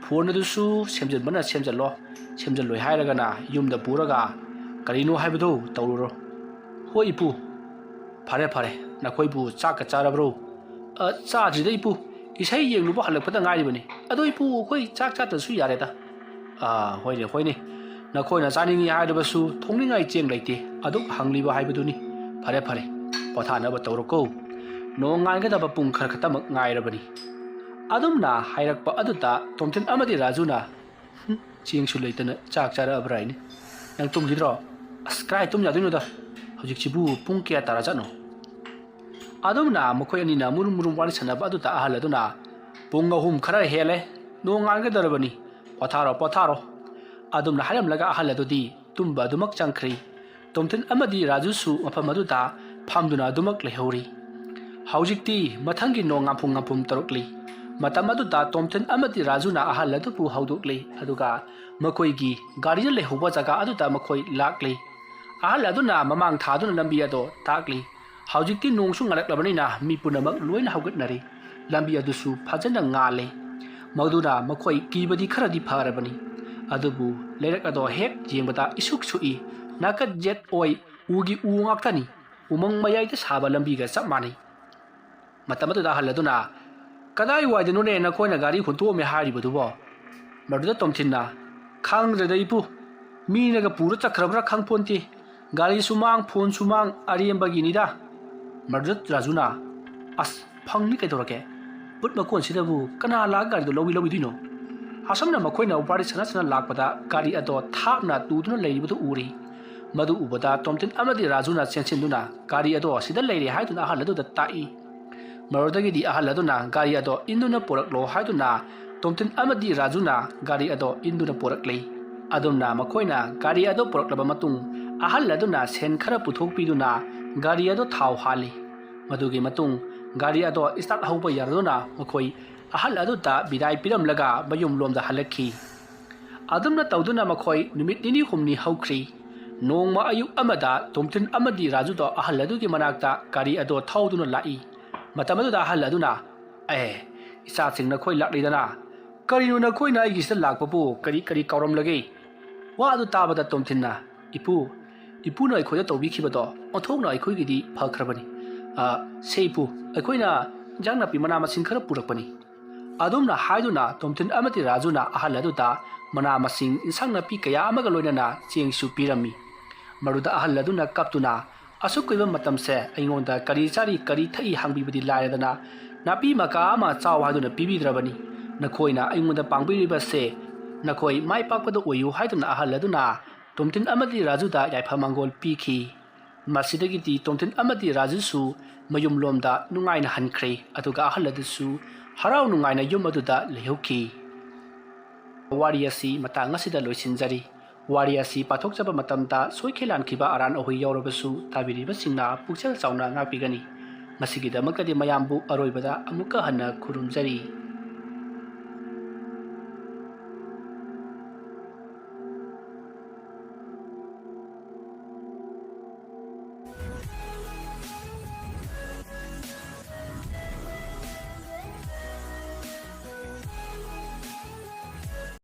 ꯐꯣꯟ ꯑꯗꯨꯁꯨ ꯁꯦꯝꯖꯤꯟꯕꯅ ꯁꯦꯝꯖꯤꯜꯂꯣ, ꯁꯦꯝꯖꯤꯜꯂꯣꯏ ꯍꯥꯏꯔꯒꯅ ꯌꯨꯝꯗ ꯄꯨꯔꯒ ꯀꯔꯤꯅꯣ ꯍꯥꯏꯕꯗꯨ ꯇꯧꯔꯨꯔꯣ꯫ ꯍꯣꯏ, ꯏꯄꯨ꯫ ꯐꯔꯦ, ꯐꯔꯦ꯫ ꯅꯈꯣꯏꯕꯨ ꯆꯥꯛꯀ ꯆꯥꯔꯕ꯭ꯔꯣ? ꯑ, ꯆꯥꯗ꯭ꯔꯤꯗ, ꯏꯄꯨ꯫ ꯏꯁꯩ ꯌꯦꯡꯂꯨꯕ ꯍꯜꯂꯛꯄꯗ ꯉꯥꯏꯔꯤꯕꯅꯤ꯫ ꯑꯗꯣ, ꯏꯄꯨ, ꯑꯩꯈꯣꯏ ꯆꯥꯛ ꯆꯥꯗ꯭ꯔꯁꯨ ꯌꯥꯔꯦꯗ꯫ ꯑꯥ, ꯍꯣꯏꯅꯦ, ꯍꯣꯏꯅꯦ꯫ ꯅꯈꯣꯏꯅ ꯆꯥꯅꯤꯡꯉꯤ ꯍꯥꯏꯔꯕꯁꯨ ꯊꯣꯡꯅꯤꯡꯉꯥꯏ ꯆꯦꯡ ꯂꯩꯇꯦ꯫ ꯑꯗꯨꯛ ꯍꯪꯂꯤꯕ ꯍꯥꯏꯕꯗꯨꯅꯤ꯫ ꯐꯔꯦ, ꯐꯔꯦ꯫ ꯄꯣꯊꯥꯅꯕ ꯇꯧꯔꯣꯀꯣ꯫ ꯅꯣꯡꯉꯥꯟꯒꯗꯕ ꯄꯨꯡ ꯈꯔ ꯈꯛꯇꯃꯛ ꯉꯥꯏꯔꯕꯅꯤ꯫ ꯑꯗꯨꯝꯅ ꯍꯥꯏꯔꯛꯄ ꯑꯗꯨꯗ ꯇꯣꯝꯊꯤꯟ ꯑꯃꯗꯤ ꯔꯥꯖꯨꯅ, "ꯍꯨꯝ, ꯆꯦꯡꯁꯨ ꯂꯩꯇꯅ ꯆꯥꯛ ꯆꯥꯔꯛꯑꯕ꯭ꯔꯥ ꯍꯥꯏꯅꯤ? ꯅꯪ ꯇꯨꯝꯈꯤꯗ꯭ꯔꯣ?" "ꯑꯁ, ꯀꯗꯥꯏ ꯇꯨꯝ ꯌꯥꯗꯣꯏꯅꯣꯗ? ꯍꯧꯖꯤꯛꯁꯤꯕꯨ ꯄꯨꯡ ꯀꯌꯥ ꯇꯥꯔꯖꯥꯠꯅꯣ?" ꯑꯗꯨꯝꯅ ꯃꯈꯣꯏ ꯑꯅꯤꯅ ꯃꯨꯔꯨꯝ ꯃꯨꯔꯨꯝ ꯋꯥꯔꯤ ꯁꯥꯟꯅꯕ ꯑꯗꯨꯗ ꯑꯍꯜ ꯑꯗꯨꯅ, "ꯄꯨꯡ ꯑꯍꯨꯝ ꯈꯔ ꯍꯦꯜꯂꯦ, ꯅꯣꯡꯉꯥꯟꯒꯗꯧꯔꯕꯅꯤ, ꯄꯣꯊꯥꯔꯣ, ꯄꯣꯊꯥꯔꯣ"꯫ ꯑꯗꯨꯝꯅ ꯍꯥꯏꯔꯝꯂꯒ ꯑꯍꯜ ꯑꯗꯨꯗꯤ ꯇꯨꯝꯕ ꯑꯗꯨꯃꯛ ꯆꯪꯈ꯭ꯔꯦ꯫ ꯇꯣꯝꯊꯤꯟ ꯑꯃꯗꯤ ꯔꯥꯖꯨꯁꯨ ꯃꯐꯝ ꯑꯗꯨꯗ ꯐꯝꯗꯨꯅ ꯑꯗꯨꯃꯛ ꯂꯩꯍꯧꯔꯤ꯫ ꯍꯧꯖꯤꯛꯇꯤ ꯃꯊꯪꯒꯤ ꯅꯣꯡ ꯉꯥꯝꯐꯨꯝ ꯉꯥꯝꯐꯨꯝ ꯇꯧꯔꯛꯂꯤ꯫ ꯃꯇꯝ ꯑꯗꯨꯗ ꯇꯣꯝꯊꯤꯟ ꯑꯃꯗꯤ ꯔꯥꯖꯨꯅ ꯑꯍꯜ ꯑꯗꯨꯕꯨ ꯍꯧꯗꯣꯛꯂꯤ, ꯑꯗꯨꯒ ꯃꯈꯣꯏꯒꯤ ꯒꯥꯔꯤꯗ ꯂꯩꯍꯧꯕ ꯖꯒꯥ ꯑꯗꯨꯗ ꯃꯈꯣꯏ ꯂꯥꯛꯂꯤ꯫ ꯑꯍꯜ ꯑꯗꯨꯅ ꯃꯃꯥꯡ ꯊꯥꯗꯨꯅ ꯂꯝꯕꯤ ꯑꯗꯣ ꯇꯥꯛꯂꯤ꯫ ꯍꯧꯖꯤꯛꯇꯤ ꯅꯣꯡꯁꯨ ꯉꯥꯜꯂꯛꯂꯕꯅꯤꯅ ꯃꯤ ꯄꯨꯝꯅꯃꯛ ꯂꯣꯏꯅ ꯍꯧꯒꯠꯅꯔꯦ꯫ ꯂꯝꯕꯤ ꯑꯗꯨꯁꯨ ꯐꯖꯅ ꯉꯥꯜꯂꯦ꯫ ꯃꯗꯨꯅ ꯃꯈꯣꯏ ꯀꯤꯕꯗꯤ ꯈꯔꯗꯤ ꯐꯔꯕꯅꯤ꯫ ꯑꯗꯨꯕꯨ ꯂꯩꯔꯛ ꯑꯗꯣ ꯍꯦꯛ ꯌꯦꯡꯕꯗ ꯏꯁꯨꯛ ꯁꯨꯛꯏ꯫ ꯅꯥꯀꯟ ꯌꯦꯠ ꯑꯣꯏ ꯎꯒꯤ ꯎ ꯉꯥꯛꯇꯅꯤ꯫ ꯎꯃꯪ ꯃꯌꯥꯏꯗ ꯁꯥꯕ ꯂꯝꯕꯤꯒ ꯆꯞ ꯃꯥꯟꯅꯩ꯫ ꯃꯇꯝ ꯑꯗꯨꯗ ꯑꯍꯜ ꯑꯗꯨꯅ, "ꯀꯗꯥꯏꯋꯥꯏꯗꯅꯣꯅꯦ ꯅꯈꯣꯏꯅ ꯒꯥꯔꯤ ꯍꯨꯟꯇꯣꯛꯑꯝꯃꯦ ꯍꯥꯏꯔꯤꯕꯗꯨꯕꯣ?" ꯃꯗꯨꯗ ꯇꯣꯝꯊꯤꯟꯅ, "ꯈꯪꯗ꯭ꯔꯦꯗ ꯏꯄꯨ, ꯃꯤꯅꯒ ꯄꯨꯔ ꯆꯠꯈ꯭ꯔꯕ꯭ꯔꯥ ꯈꯪꯄꯣꯟꯇꯦ꯫ ꯒꯥꯔꯤꯁꯨ ꯃꯥꯡ, ꯐꯣꯟꯁꯨ ꯃꯥꯡ, ꯑꯔꯦꯝꯕꯒꯤꯅꯤꯗ꯫" ꯃꯗꯨꯗ ꯔꯥꯖꯨꯅ, "ꯑꯁ, ꯐꯪꯅꯤ ꯀꯩꯗꯧꯔꯒꯦ? ꯕꯨꯠ ꯃꯀꯣꯟꯁꯤꯗꯕꯨ ꯀꯅꯥ ꯂꯥꯛꯑꯒ ꯒꯥꯔꯤꯗꯣ ꯂꯧꯏ ꯂꯧꯏꯗꯣꯏꯅꯣ?" ꯑꯁꯨꯝꯅ ꯃꯈꯣꯏꯅ ꯋꯥꯔꯤ ꯁꯥꯟꯅ ꯁꯥꯟꯅ ꯂꯥꯛꯄꯗ ꯒꯥꯔꯤ ꯑꯗꯣ ꯊꯥꯞꯅ ꯇꯨꯗꯨꯅ ꯂꯩꯔꯤꯕꯗꯨ ꯎꯔꯤ꯫ ꯃꯗꯨ ꯎꯕꯗ ꯇꯣꯝꯊꯤꯟ ꯑꯃꯗꯤ ꯔꯥꯖꯨꯅ ꯆꯦꯟꯁꯤꯟꯗꯨꯅ ꯒꯥꯔꯤ ꯑꯗꯣ ꯑꯁꯤꯗ ꯂꯩꯔꯦ ꯍꯥꯏꯗꯨꯅ ꯑꯍꯜ ꯑꯗꯨꯗ ꯇꯥꯛꯏ꯫ ꯃꯗꯨꯗꯒꯤꯗꯤ ꯑꯍꯜ ꯑꯗꯨꯅ ꯒꯥꯔꯤ ꯑꯗꯣ ꯏꯟꯗꯨꯅ ꯄꯨꯔꯛꯂꯣ ꯍꯥꯏꯗꯨꯅ ꯇꯣꯝꯊꯤꯟ ꯑꯃꯗꯤ ꯔꯥꯖꯨꯅ ꯒꯥꯔꯤ ꯑꯗꯣ ꯏꯟꯗꯨꯅ ꯄꯨꯔꯛꯂꯤ꯫ ꯑꯗꯨꯝꯅ ꯃꯈꯣꯏꯅ ꯒꯥꯔꯤ ꯑꯗꯣ ꯄꯨꯔꯛꯂꯕ ꯃꯇꯨꯡ ꯑꯍꯜ ꯑꯗꯨꯅ ꯁꯦꯟ ꯈꯔ ꯄꯨꯊꯣꯛꯄꯤꯗꯨꯅ ꯒꯥꯔꯤ ꯑꯗꯣ ꯊꯥꯎ ꯍꯥꯜꯂꯤ꯫ ꯃꯗꯨꯒꯤ ꯃꯇꯨꯡ ꯒꯥꯔꯤ ꯑꯗꯣ start ꯍꯧꯕ ꯌꯥꯔꯗꯨꯅ ꯃꯈꯣꯏ ꯑꯍꯜ ꯑꯗꯨꯗ ꯕꯤꯗꯥꯏ ꯄꯤꯔꯝꯂꯒ ꯃꯌꯨꯝ ꯂꯣꯝꯗ ꯍꯜꯂꯛꯈꯤ꯫ ꯑꯗꯨꯝꯅ ꯇꯧꯗꯨꯅ ꯃꯈꯣꯏ ꯅꯨꯃꯤꯠ ꯅꯤꯅꯤ ꯍꯨꯝꯅꯤ ꯍꯧꯈ꯭ꯔꯤ꯫ ꯅꯣꯡꯃ ꯑꯌꯨꯛ ꯑꯃꯗ ꯇꯣꯝꯊꯤꯟ ꯑꯃꯗꯤ ꯔꯥꯖꯨꯗꯣ ꯑꯍꯜ ꯑꯗꯨꯒꯤ ꯃꯅꯥꯛꯇ ꯒꯥꯔꯤ ꯑꯗꯣ ꯊꯧꯗꯨꯅ ꯂꯥꯛꯏ꯫ ꯃꯇꯝ ꯑꯗꯨꯗ ꯑꯍꯜ ꯑꯗꯨꯅ, "ꯑꯦ, ꯏꯆꯥꯁꯤꯡ ꯅꯈꯣꯏ ꯂꯥꯛꯂꯤꯗꯅ? ꯀꯔꯤꯅꯣ ꯅꯈꯣꯏꯅ ꯑꯩꯒꯤꯁꯤꯗ ꯂꯥꯛꯄꯕꯨ ꯀꯔꯤ ꯀꯔꯤ ꯀꯥꯎꯔꯝꯂꯒꯦ?" ꯋꯥ ꯑꯗꯨ ꯇꯥꯕꯗ ꯇꯣꯝꯊꯤꯟꯅ, "ꯏꯄꯨ, ꯏꯄꯨꯅ ꯑꯩꯈꯣꯏꯗ ꯇꯧꯕꯤꯈꯤꯕꯗꯣ ꯑꯣꯟꯊꯣꯛꯅ ꯑꯩꯈꯣꯏꯒꯤꯗꯤ ꯐꯈ꯭ꯔꯕꯅꯤ꯫ ꯑ, ꯁꯦ ꯏꯄꯨ, ꯑꯩꯈꯣꯏꯅ ꯏꯟꯖꯥꯡ ꯅꯥꯄꯤ ꯃꯅꯥ ꯃꯁꯤꯡ ꯈꯔ ꯄꯨꯔꯛꯄꯅꯤ꯫" ꯑꯗꯨꯝꯅ ꯍꯥꯏꯗꯨꯅ ꯇꯣꯝꯊꯤꯟ ꯑꯃꯗꯤ ꯔꯥꯖꯨꯅ ꯑꯍꯜ ꯑꯗꯨꯗ ꯃꯅꯥ ꯃꯁꯤꯡ, ꯏꯟꯁꯥꯡ ꯅꯥꯄꯤ ꯀꯌꯥ ꯑꯃꯒ ꯂꯣꯏꯅꯅ ꯆꯦꯡꯁꯨ ꯄꯤꯔꯝꯃꯤ꯫ ꯃꯗꯨꯗ ꯑꯍꯜ ꯑꯗꯨꯅ ꯀꯞꯇꯨꯅ, "ꯑꯁꯨꯛ ꯀꯨꯏꯕ ꯃꯇꯝꯁꯦ ꯑꯩꯉꯣꯟꯗ ꯀꯔꯤ ꯆꯥꯔꯤ, ꯀꯔꯤ ꯊꯛꯏ ꯍꯪꯕꯤꯕꯗꯤ ꯂꯥꯏꯔꯗꯅ, ꯅꯥꯄꯤ ꯃꯀꯥ ꯑꯃ ꯆꯥꯎ ꯍꯥꯏꯗꯨꯅ ꯄꯤꯕꯤꯗ꯭ꯔꯕꯅꯤ꯫ ꯅꯈꯣꯏꯅ ꯑꯩꯉꯣꯟꯗ ꯄꯥꯡꯕꯤꯔꯤꯕꯁꯦ ꯅꯈꯣꯏ ꯃꯥꯏ ꯄꯥꯛꯄꯗ ꯑꯣꯏꯌꯨ" ꯍꯥꯏꯗꯨꯅ ꯑꯍꯜ ꯑꯗꯨꯅ ꯇꯣꯝꯊꯤꯟ ꯑꯃꯗꯤ ꯔꯥꯖꯨꯗ ꯌꯥꯏꯐ ꯃꯪꯒꯣꯜ ꯄꯤꯈꯤ꯫ ꯃꯁꯤꯗꯒꯤꯗꯤ ꯇꯣꯝꯊꯤꯟ ꯑꯃꯗꯤ ꯔꯥꯖꯨꯁꯨ ꯃꯌꯨꯝꯂꯣꯝꯗ ꯅꯨꯡꯉꯥꯏꯅ ꯍꯟꯈ꯭ꯔꯦ꯫ ꯑꯗꯨꯒ ꯑꯍꯜ ꯑꯗꯨꯁꯨ ꯍꯔꯥꯎ ꯅꯨꯡꯉꯥꯏꯅ ꯌꯨꯝ ꯑꯗꯨꯗ ꯂꯩꯍꯧꯈꯤ꯫ ꯋꯥꯔꯤ ꯑꯁꯤ ꯃꯇꯥꯡ ꯑꯁꯤꯗ ꯂꯣꯏꯁꯤꯟꯖꯔꯤ꯫ ꯋꯥꯔꯤ ꯑꯁꯤ ꯄꯥꯊꯣꯛꯆꯕ ꯃꯇꯝꯗ ꯁꯣꯏꯈꯤ ꯂꯥꯟꯈꯤꯕ ꯑꯔꯥꯟ ꯑꯍꯣꯏ ꯌꯥꯎꯔꯕꯁꯨ ꯇꯥꯕꯤꯔꯤꯕꯁꯤꯡꯅ ꯄꯨꯛꯆꯦꯜ ꯆꯥꯎꯅ ꯉꯥꯛꯄꯤꯒꯅꯤ꯫ ꯃꯁꯤꯒꯤꯗꯃꯛꯇꯗꯤ ꯃꯌꯥꯝꯕꯨ ꯑꯔꯣꯏꯕꯗ ꯑꯃꯨꯛꯀ ꯍꯟꯅ ꯈꯨꯔꯨꯝꯖꯔꯤ꯫